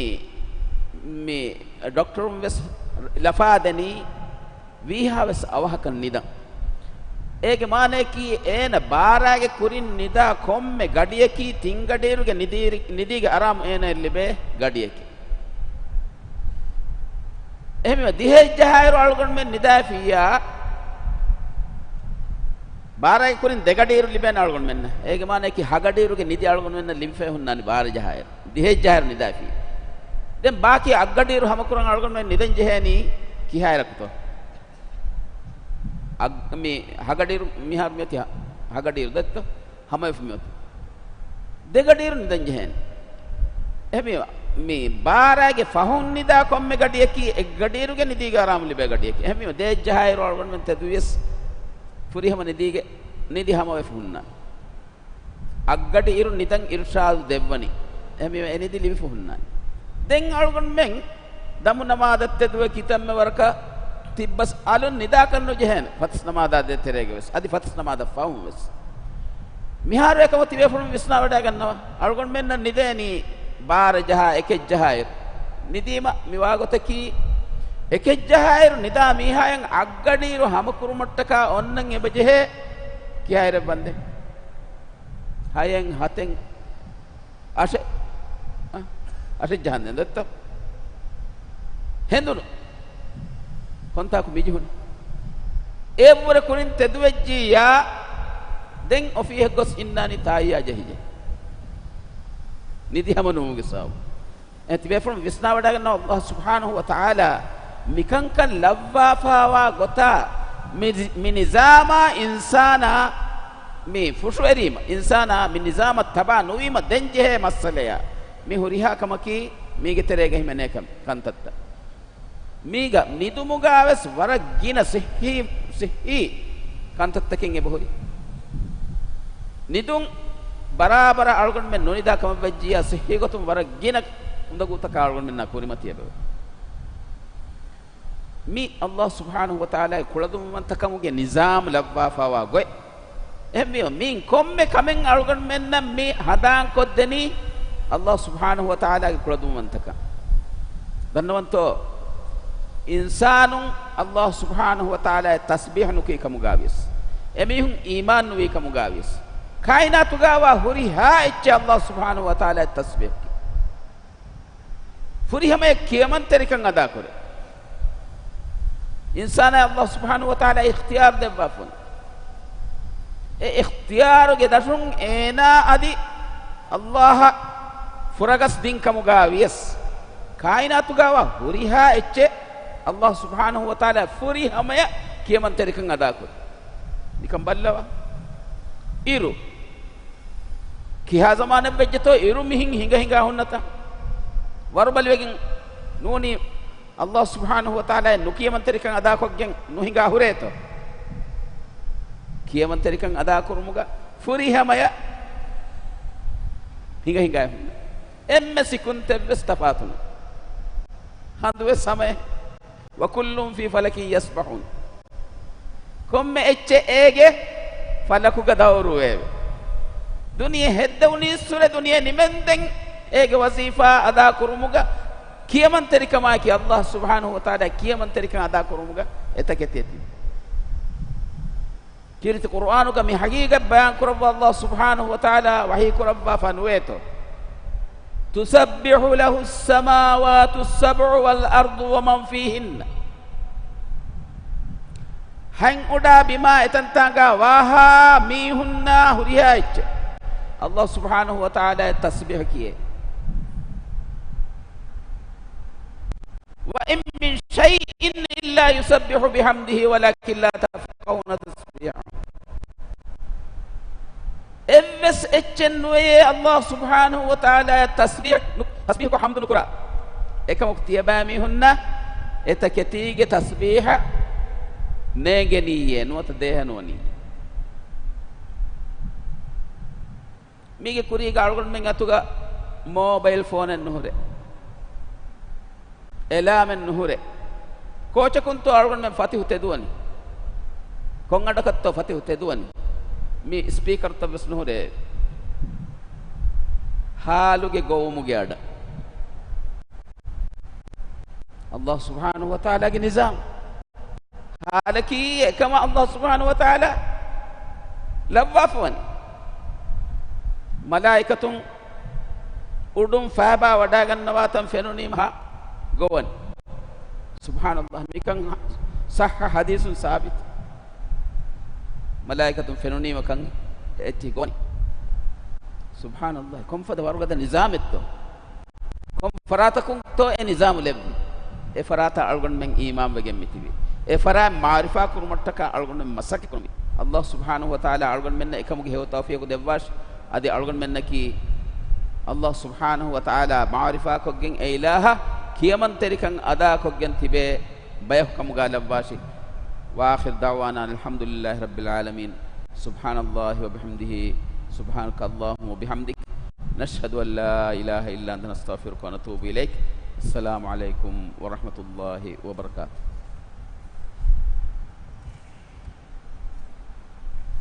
މި ޑޮކްޓަރުން ވެސް ލަފާ ދެނީ ވީހާވެސް އަވަހަކަށް ނިދަން. އޭގެ މާނަޔަކީ، އޭނަ ބާރާގެ ކުރިން ނިދާ ކޮންމެ ގަޑިޔަކީ ތިން ގަޑިއިރުގެ ނިދީ-، ނިދީގެ އަރާމު އޭނައަށް ލިބޭ ގަޑިޔަކީ. އެހެންވީމަ، ދިހައެއް ޖަހާއިރު އަޅުގަނޑުމެން ނިދާފިއްޔާ، ބާރާގެ ކުރިން ދެ ގަޑިއިރު ލިބޭނެ އަޅުގަނޑުމެންނަށް. އޭގެ މާނަޔަކީ ހަ ގަޑިއިރުގެ ނިދި އަޅުގަނޑުމެންނަށް ލިބިފައި ހުންނާނެ ބާރަ ޖަހާއިރު. ދިހައެއް ޖަހާއިރު ނިދާފިއްޔާ. ދެން ބާކީ އަށް ގަޑިއިރު ހަމަކުރަން އަޅުގަނޑުމެން ނިދަން ޖެހޭނީ ކިހާއިރަކުތޯ؟ އަށް-، މި ހަ ގަޑިއިރު މިހާރު މިއޮތީ ހަ-، ހަ ގަޑިއިރު ދެއްތޯ؟ ހަމަވެފަ މިއޮތީ. ދެ ގަޑިއިރު ނިދަން ޖެހޭނެ. އެހެންވީމަ، މި ބާރާގެ ފަހުން ނިދާ ކޮންމެ ގަޑިޔަކީ އެއް ގަޑިއިރުގެ ނިދީގެ އަރާމު ލިބޭ ގަޑިޔަކީ. އެހެންވީމަ، ދޭއްޖަހާއިރު އަޅުގަނޑުމެން ތެދުވިޔަސް ފުރިހަމަ ނިދީގެ ނިދި ހަމަވެފަ ހުންނާނެ. އަށްގަޑި އިރު ނިދަން އިރުޝާދު ދެއްވަނީ. އެހެންވީމަ އެ ނިދި ލިބިފަ ހުންނާނެ. ދެން އަޅުގަނޑުމެން ދަމު ނަމާދަށް ތެދުވެ ކިތަންމެ ވަރަކަށް ތިއްބަސް އަލުން ނިދާކަށް ނުޖެހޭނެ. ފަތިސް ނަމާދާ ދޭތެރޭގަ ވެސް. އަދި ފަތިސް ނަމާދަށް ފަހުން ވެސް. މިހާރު އެކަމަށް ތިބޭފުޅުން ވިސްނާވަޑައިގަންނަވާ. އަޅުގަނޑުމެންނަށް ނިދޭނީ ބާރަ ޖަހާ، އެކެއް ޖަހާއިރު. ނިދީމަ މިވާގޮތަކީ، އެކެއް ޖަހާއިރު ނިދާ މީހާއަށް އަށްގަޑިއިރު ހަމަކުރުމަށްޓަކާ އޮންނަން އެބަޖެހޭ ކިހާއިރެއް ވަންދެން؟ ހައެއް، ހަތެއް، އަށެއް، އަށެއް ޖަހަންދެން ދޮއްތޯ؟ ހެނދުނު. ކޮންތާކު މިޖެހުނީ؟ އެއަށްވުރެ ކުރިން ތެދުވެއްޖިއްޔާ، ދެން އޮފީހަށް ގޮސް އިންނާނީ ތާއްޔާ ޖެހިގެން. ނިދި ހަމަނުވުމުގެ ސަބަބުން. އެ ތިބޭފުޅުން ވިސްނާވަޑައިގަންނަވާ، ﷲ ސުބްޙާނަހޫ ވަތަޢާލާ މިކަންކަން ލައްވާފާވާ ގޮތާ މި، މި ނިޒާމާ އިންސާނާ މި ފުށުއެރީމަ، އިންސާނާ މި ނިޒާމަށް ތަބާ ނުވީމަ ދެން ޖެހޭ މައްސަލަޔާ މި ހުރިހާ ކަމަކީ މީގެ ތެރޭގަ ހިމެނޭ ކަން، ކަންތައްތައް. މީގަ ނިދުމުގަ ވެސް ވަރަށް ގިނަ ސިއްހީ، ސިއްހީ ކަންތައްތަކެއް އެބަހުރި. ނިދުން ބަރާބަރަށް އަޅުގަނޑުމެން ނުނިދާ ކަމަށް ވެއްޖިއްޔާ، ސިއްހީ ގޮތުން ވަރަށް ގިނަ އުނދަގޫތަކާ އަޅުގަނޑުމެންނާ ކުރިމަތި އެބަވޭ. މި ﷲ ސުބްޙާނަހޫ ވަތަޢާލާގެ ކުޅަދުންވަންތަކަމުގެ ނިޒާމް ލައްވާފާވާ ގޮތް. އެހެންވީމަ، މިއިން ކޮންމެ ކަމެއް އަޅުގަނޑުމެންނަށް މި ހަނދާންކޮށްދެނީ ﷲ ސުބްޙާނަހޫ ވަތަޢާލާގެ ކުޅަދުންވަންތަކަން. ދަންނަވަންތޯ؟ އިންސާނުން ﷲ ސުބްޙާނަހޫ ވަތަޢާލާއަށް ތަސްބީޙު ނުކުރި ކަމުގަވިޔަސް، އެމީހުން އީމާން ނުވި ކަމުގަވިޔަސް، ކާއިނާތުގަވާ ހުރިހާ އެއްޗެއް ﷲ ސުބްޙާނަހޫ ވަތަޢާލާއަށް ތަސްބީޙު ކިޔޭ. ފުރިހަމަޔަށް ކިޔަމަންތެރިކަން އަދާކުރޭ. އިންސާނާ ﷲ ސުބްޙާނަހޫ ވަތަޢާލާ އިޚްތިޔާރު ދެއްވާފަ ވަނީ. އެ އިޚްތިޔާރުގެ ދަށުން އޭނާ އަދި ﷲ އަށް ފުރަގަސް ދިން ކަމުގަ ވިޔަސް، ކާއިނާތުގަވާ ހުރިހާ އެއްޗެއް ﷲ ސުބްޙާނަހޫ ވަތަޢާލާ ފުރިހަމަޔަށް ކިޔަމަންތެރިކަން އަދާކުރޭ. ނިކަން ބައްލަވާ. އިރު. ކިހާ ޒަމާނެއް ވެއްޖެތޯ އިރު މިހެން ހިނގަ ހިނގާ ހުންނަތަ؟ ވަރުބަލިވެގެން ނޫނީ ﷲ ސުބްޙާނަހޫ ވަތަޢާލާއަށް ނުކިޔަމަންތެރިކަން އަދާކޮށްގެން ނުހިނގާ ހުރޭތޯ؟ ކިޔަމަންތެރިކަން އަދާކުރުމުގަ ފުރިހަމަޔަށް ހިނގަ ހިނގާ ހުންނަ. އެންމެ ސިކުންތެއްވެސް ތަފާތުން. ހަނދުވެސް ހަމައެއް. وكل في فلك يسبحون. ކޮންމެ އެއްޗެއް އޭގެ ފަލަކުގަ ދައުރުވެއެވެ. ދުނިޔެ ހެއްދެވުނީއްސުރެ ދުނިޔެ ނިމެންދެން އޭގެ ވަޒީފާ އަދާކުރުމުގަ ކިޔަމަންތެރިކަމާއެކީ ﷲ ސުބްޙާނަހޫ ވަތަޢާލާ ކިޔަމަންތެރިކަން އަދާކުރުމުގަ އެތަކެތި އެތި. ކީރިތި ޤުރުއާނުގަ މި ހަގީގަތް ބަޔާން ކުރައްވާ ﷲ ސުބްޙާނަހޫ ވަތަޢާލާ ވަޙީ ކުރައްވާފަ ނުވޭތޯ؟ تسبح له السماوات السبع والأرض ومن فيهن. ހަތް އުޑާ ބިމާ އެތަންތާނގާ ވާހާ މީހުންނާ ހުރިހާ އެއްޗެއް ﷲ ސުބްޙާނަހޫ ވަތަޢާލާއަށް ތަސްބީޙު ކިޔޭ. وإن من شيء إلا يسبح بحمده ولكن لا تفقهون تسبيحهم. އެއްވެސް އެއްޗެއް ނުވެޔޭ ﷲ ސުބްޙާނަހޫ ވަތަޢާލާއަށް ތަސްބީޙު، ތަސްބީޙުކޮށް ޙަމްދު ނުކުރާ. އެކަމަކު ތިޔަބައިމީހުންނަށް އެތަކެތީގެ ތަސްބީޙަށް ނޭނގެނީއޭ، ނުވަތަ ދޭހަ ނުވަނީ. މީގެ ކުރީގަ އަޅުގަނޑުމެން އަތުގަ މޯބައިލް ފޯނެއް ނުހުރޭ. އެލާމެއް ނުހުރޭ. ކޯޗަކުންތޯ އަޅުގަނޑުމެން ފަތިހު ތެދުވަނީ؟ ކޮންއަޑަކަށްތޯ ފަތިހު ތެދުވަނީ؟ މި ސްޕީކަރުތައް ވެސް ނުހުރޭ. ހާލުގެ ގޮވުމުގެ އަޑަށް. ﷲ ސުބްޙާނަހޫ ވަތަޢާލާގެ ނިޒާމް. ހާލަކީ އެކަމަށް ﷲ ސުބްޙާނަހޫ ވަތަޢާލާ ލައްވާފަވަނީ. މަލާއިކަތުން އުޑުން ފައިބާ ވަޑާގަންނަވާތަން ފެނުނީމަ ހާ ގޮވަން. ސުބްޙާނަﷲ، މިކަން ހަ-، ޞައްޙަ ޙަދީޘުން ސާބިތު. މަލާއިކަތުން ފެނުނީމަ ކަން އެއްޗިހި ގޮވަން. ސުބްޙާނަﷲ، ކޮންފަދަ ވަރުގަދަ ނިޒާމެއްތޯ؟ ކޮން ފަރާތަކުންތޯ އެ ނިޒާމު ލެއްވި؟ އެ ފަރާތަށް އަޅުގަނޑުމެން އީމާންވެގެން މިތިބީ. އެ ފަރާތް މަޢުރިފާ ކުރުމަށްޓަކާ އަޅުގަނޑުމެން މަސައްކަތް ކުރުމީ. ﷲ ސުބްޙާނަހޫ ވަތަޢާލާ އަޅުގަނޑުމެންނަށް އެކަމުގެ ހެޔޮ ތައުފީޤު ދެއްވާށި. އަދި އަޅުގަނޑުމެންނަކީ ﷲ ސުބްޙާނަހޫ ވަތަޢާލާ މަޢުރިފާކޮށްގެން އެ އިލާހަށް ކިޔަމަންތެރިކަން އަދާކޮށްގެން ތިބޭ ބަޔަކު ކަމުގަ ލައްވާށި. وآخر دعوانا أن الحمد لله رب العالمين. سبحان الله وبحمده، سبحانك اللهم وبحمدك، نشهد أن لا إله إلا أنت، نستغفرك ونتوب إليك. السلام عليكم ورحمة الله وبركاته.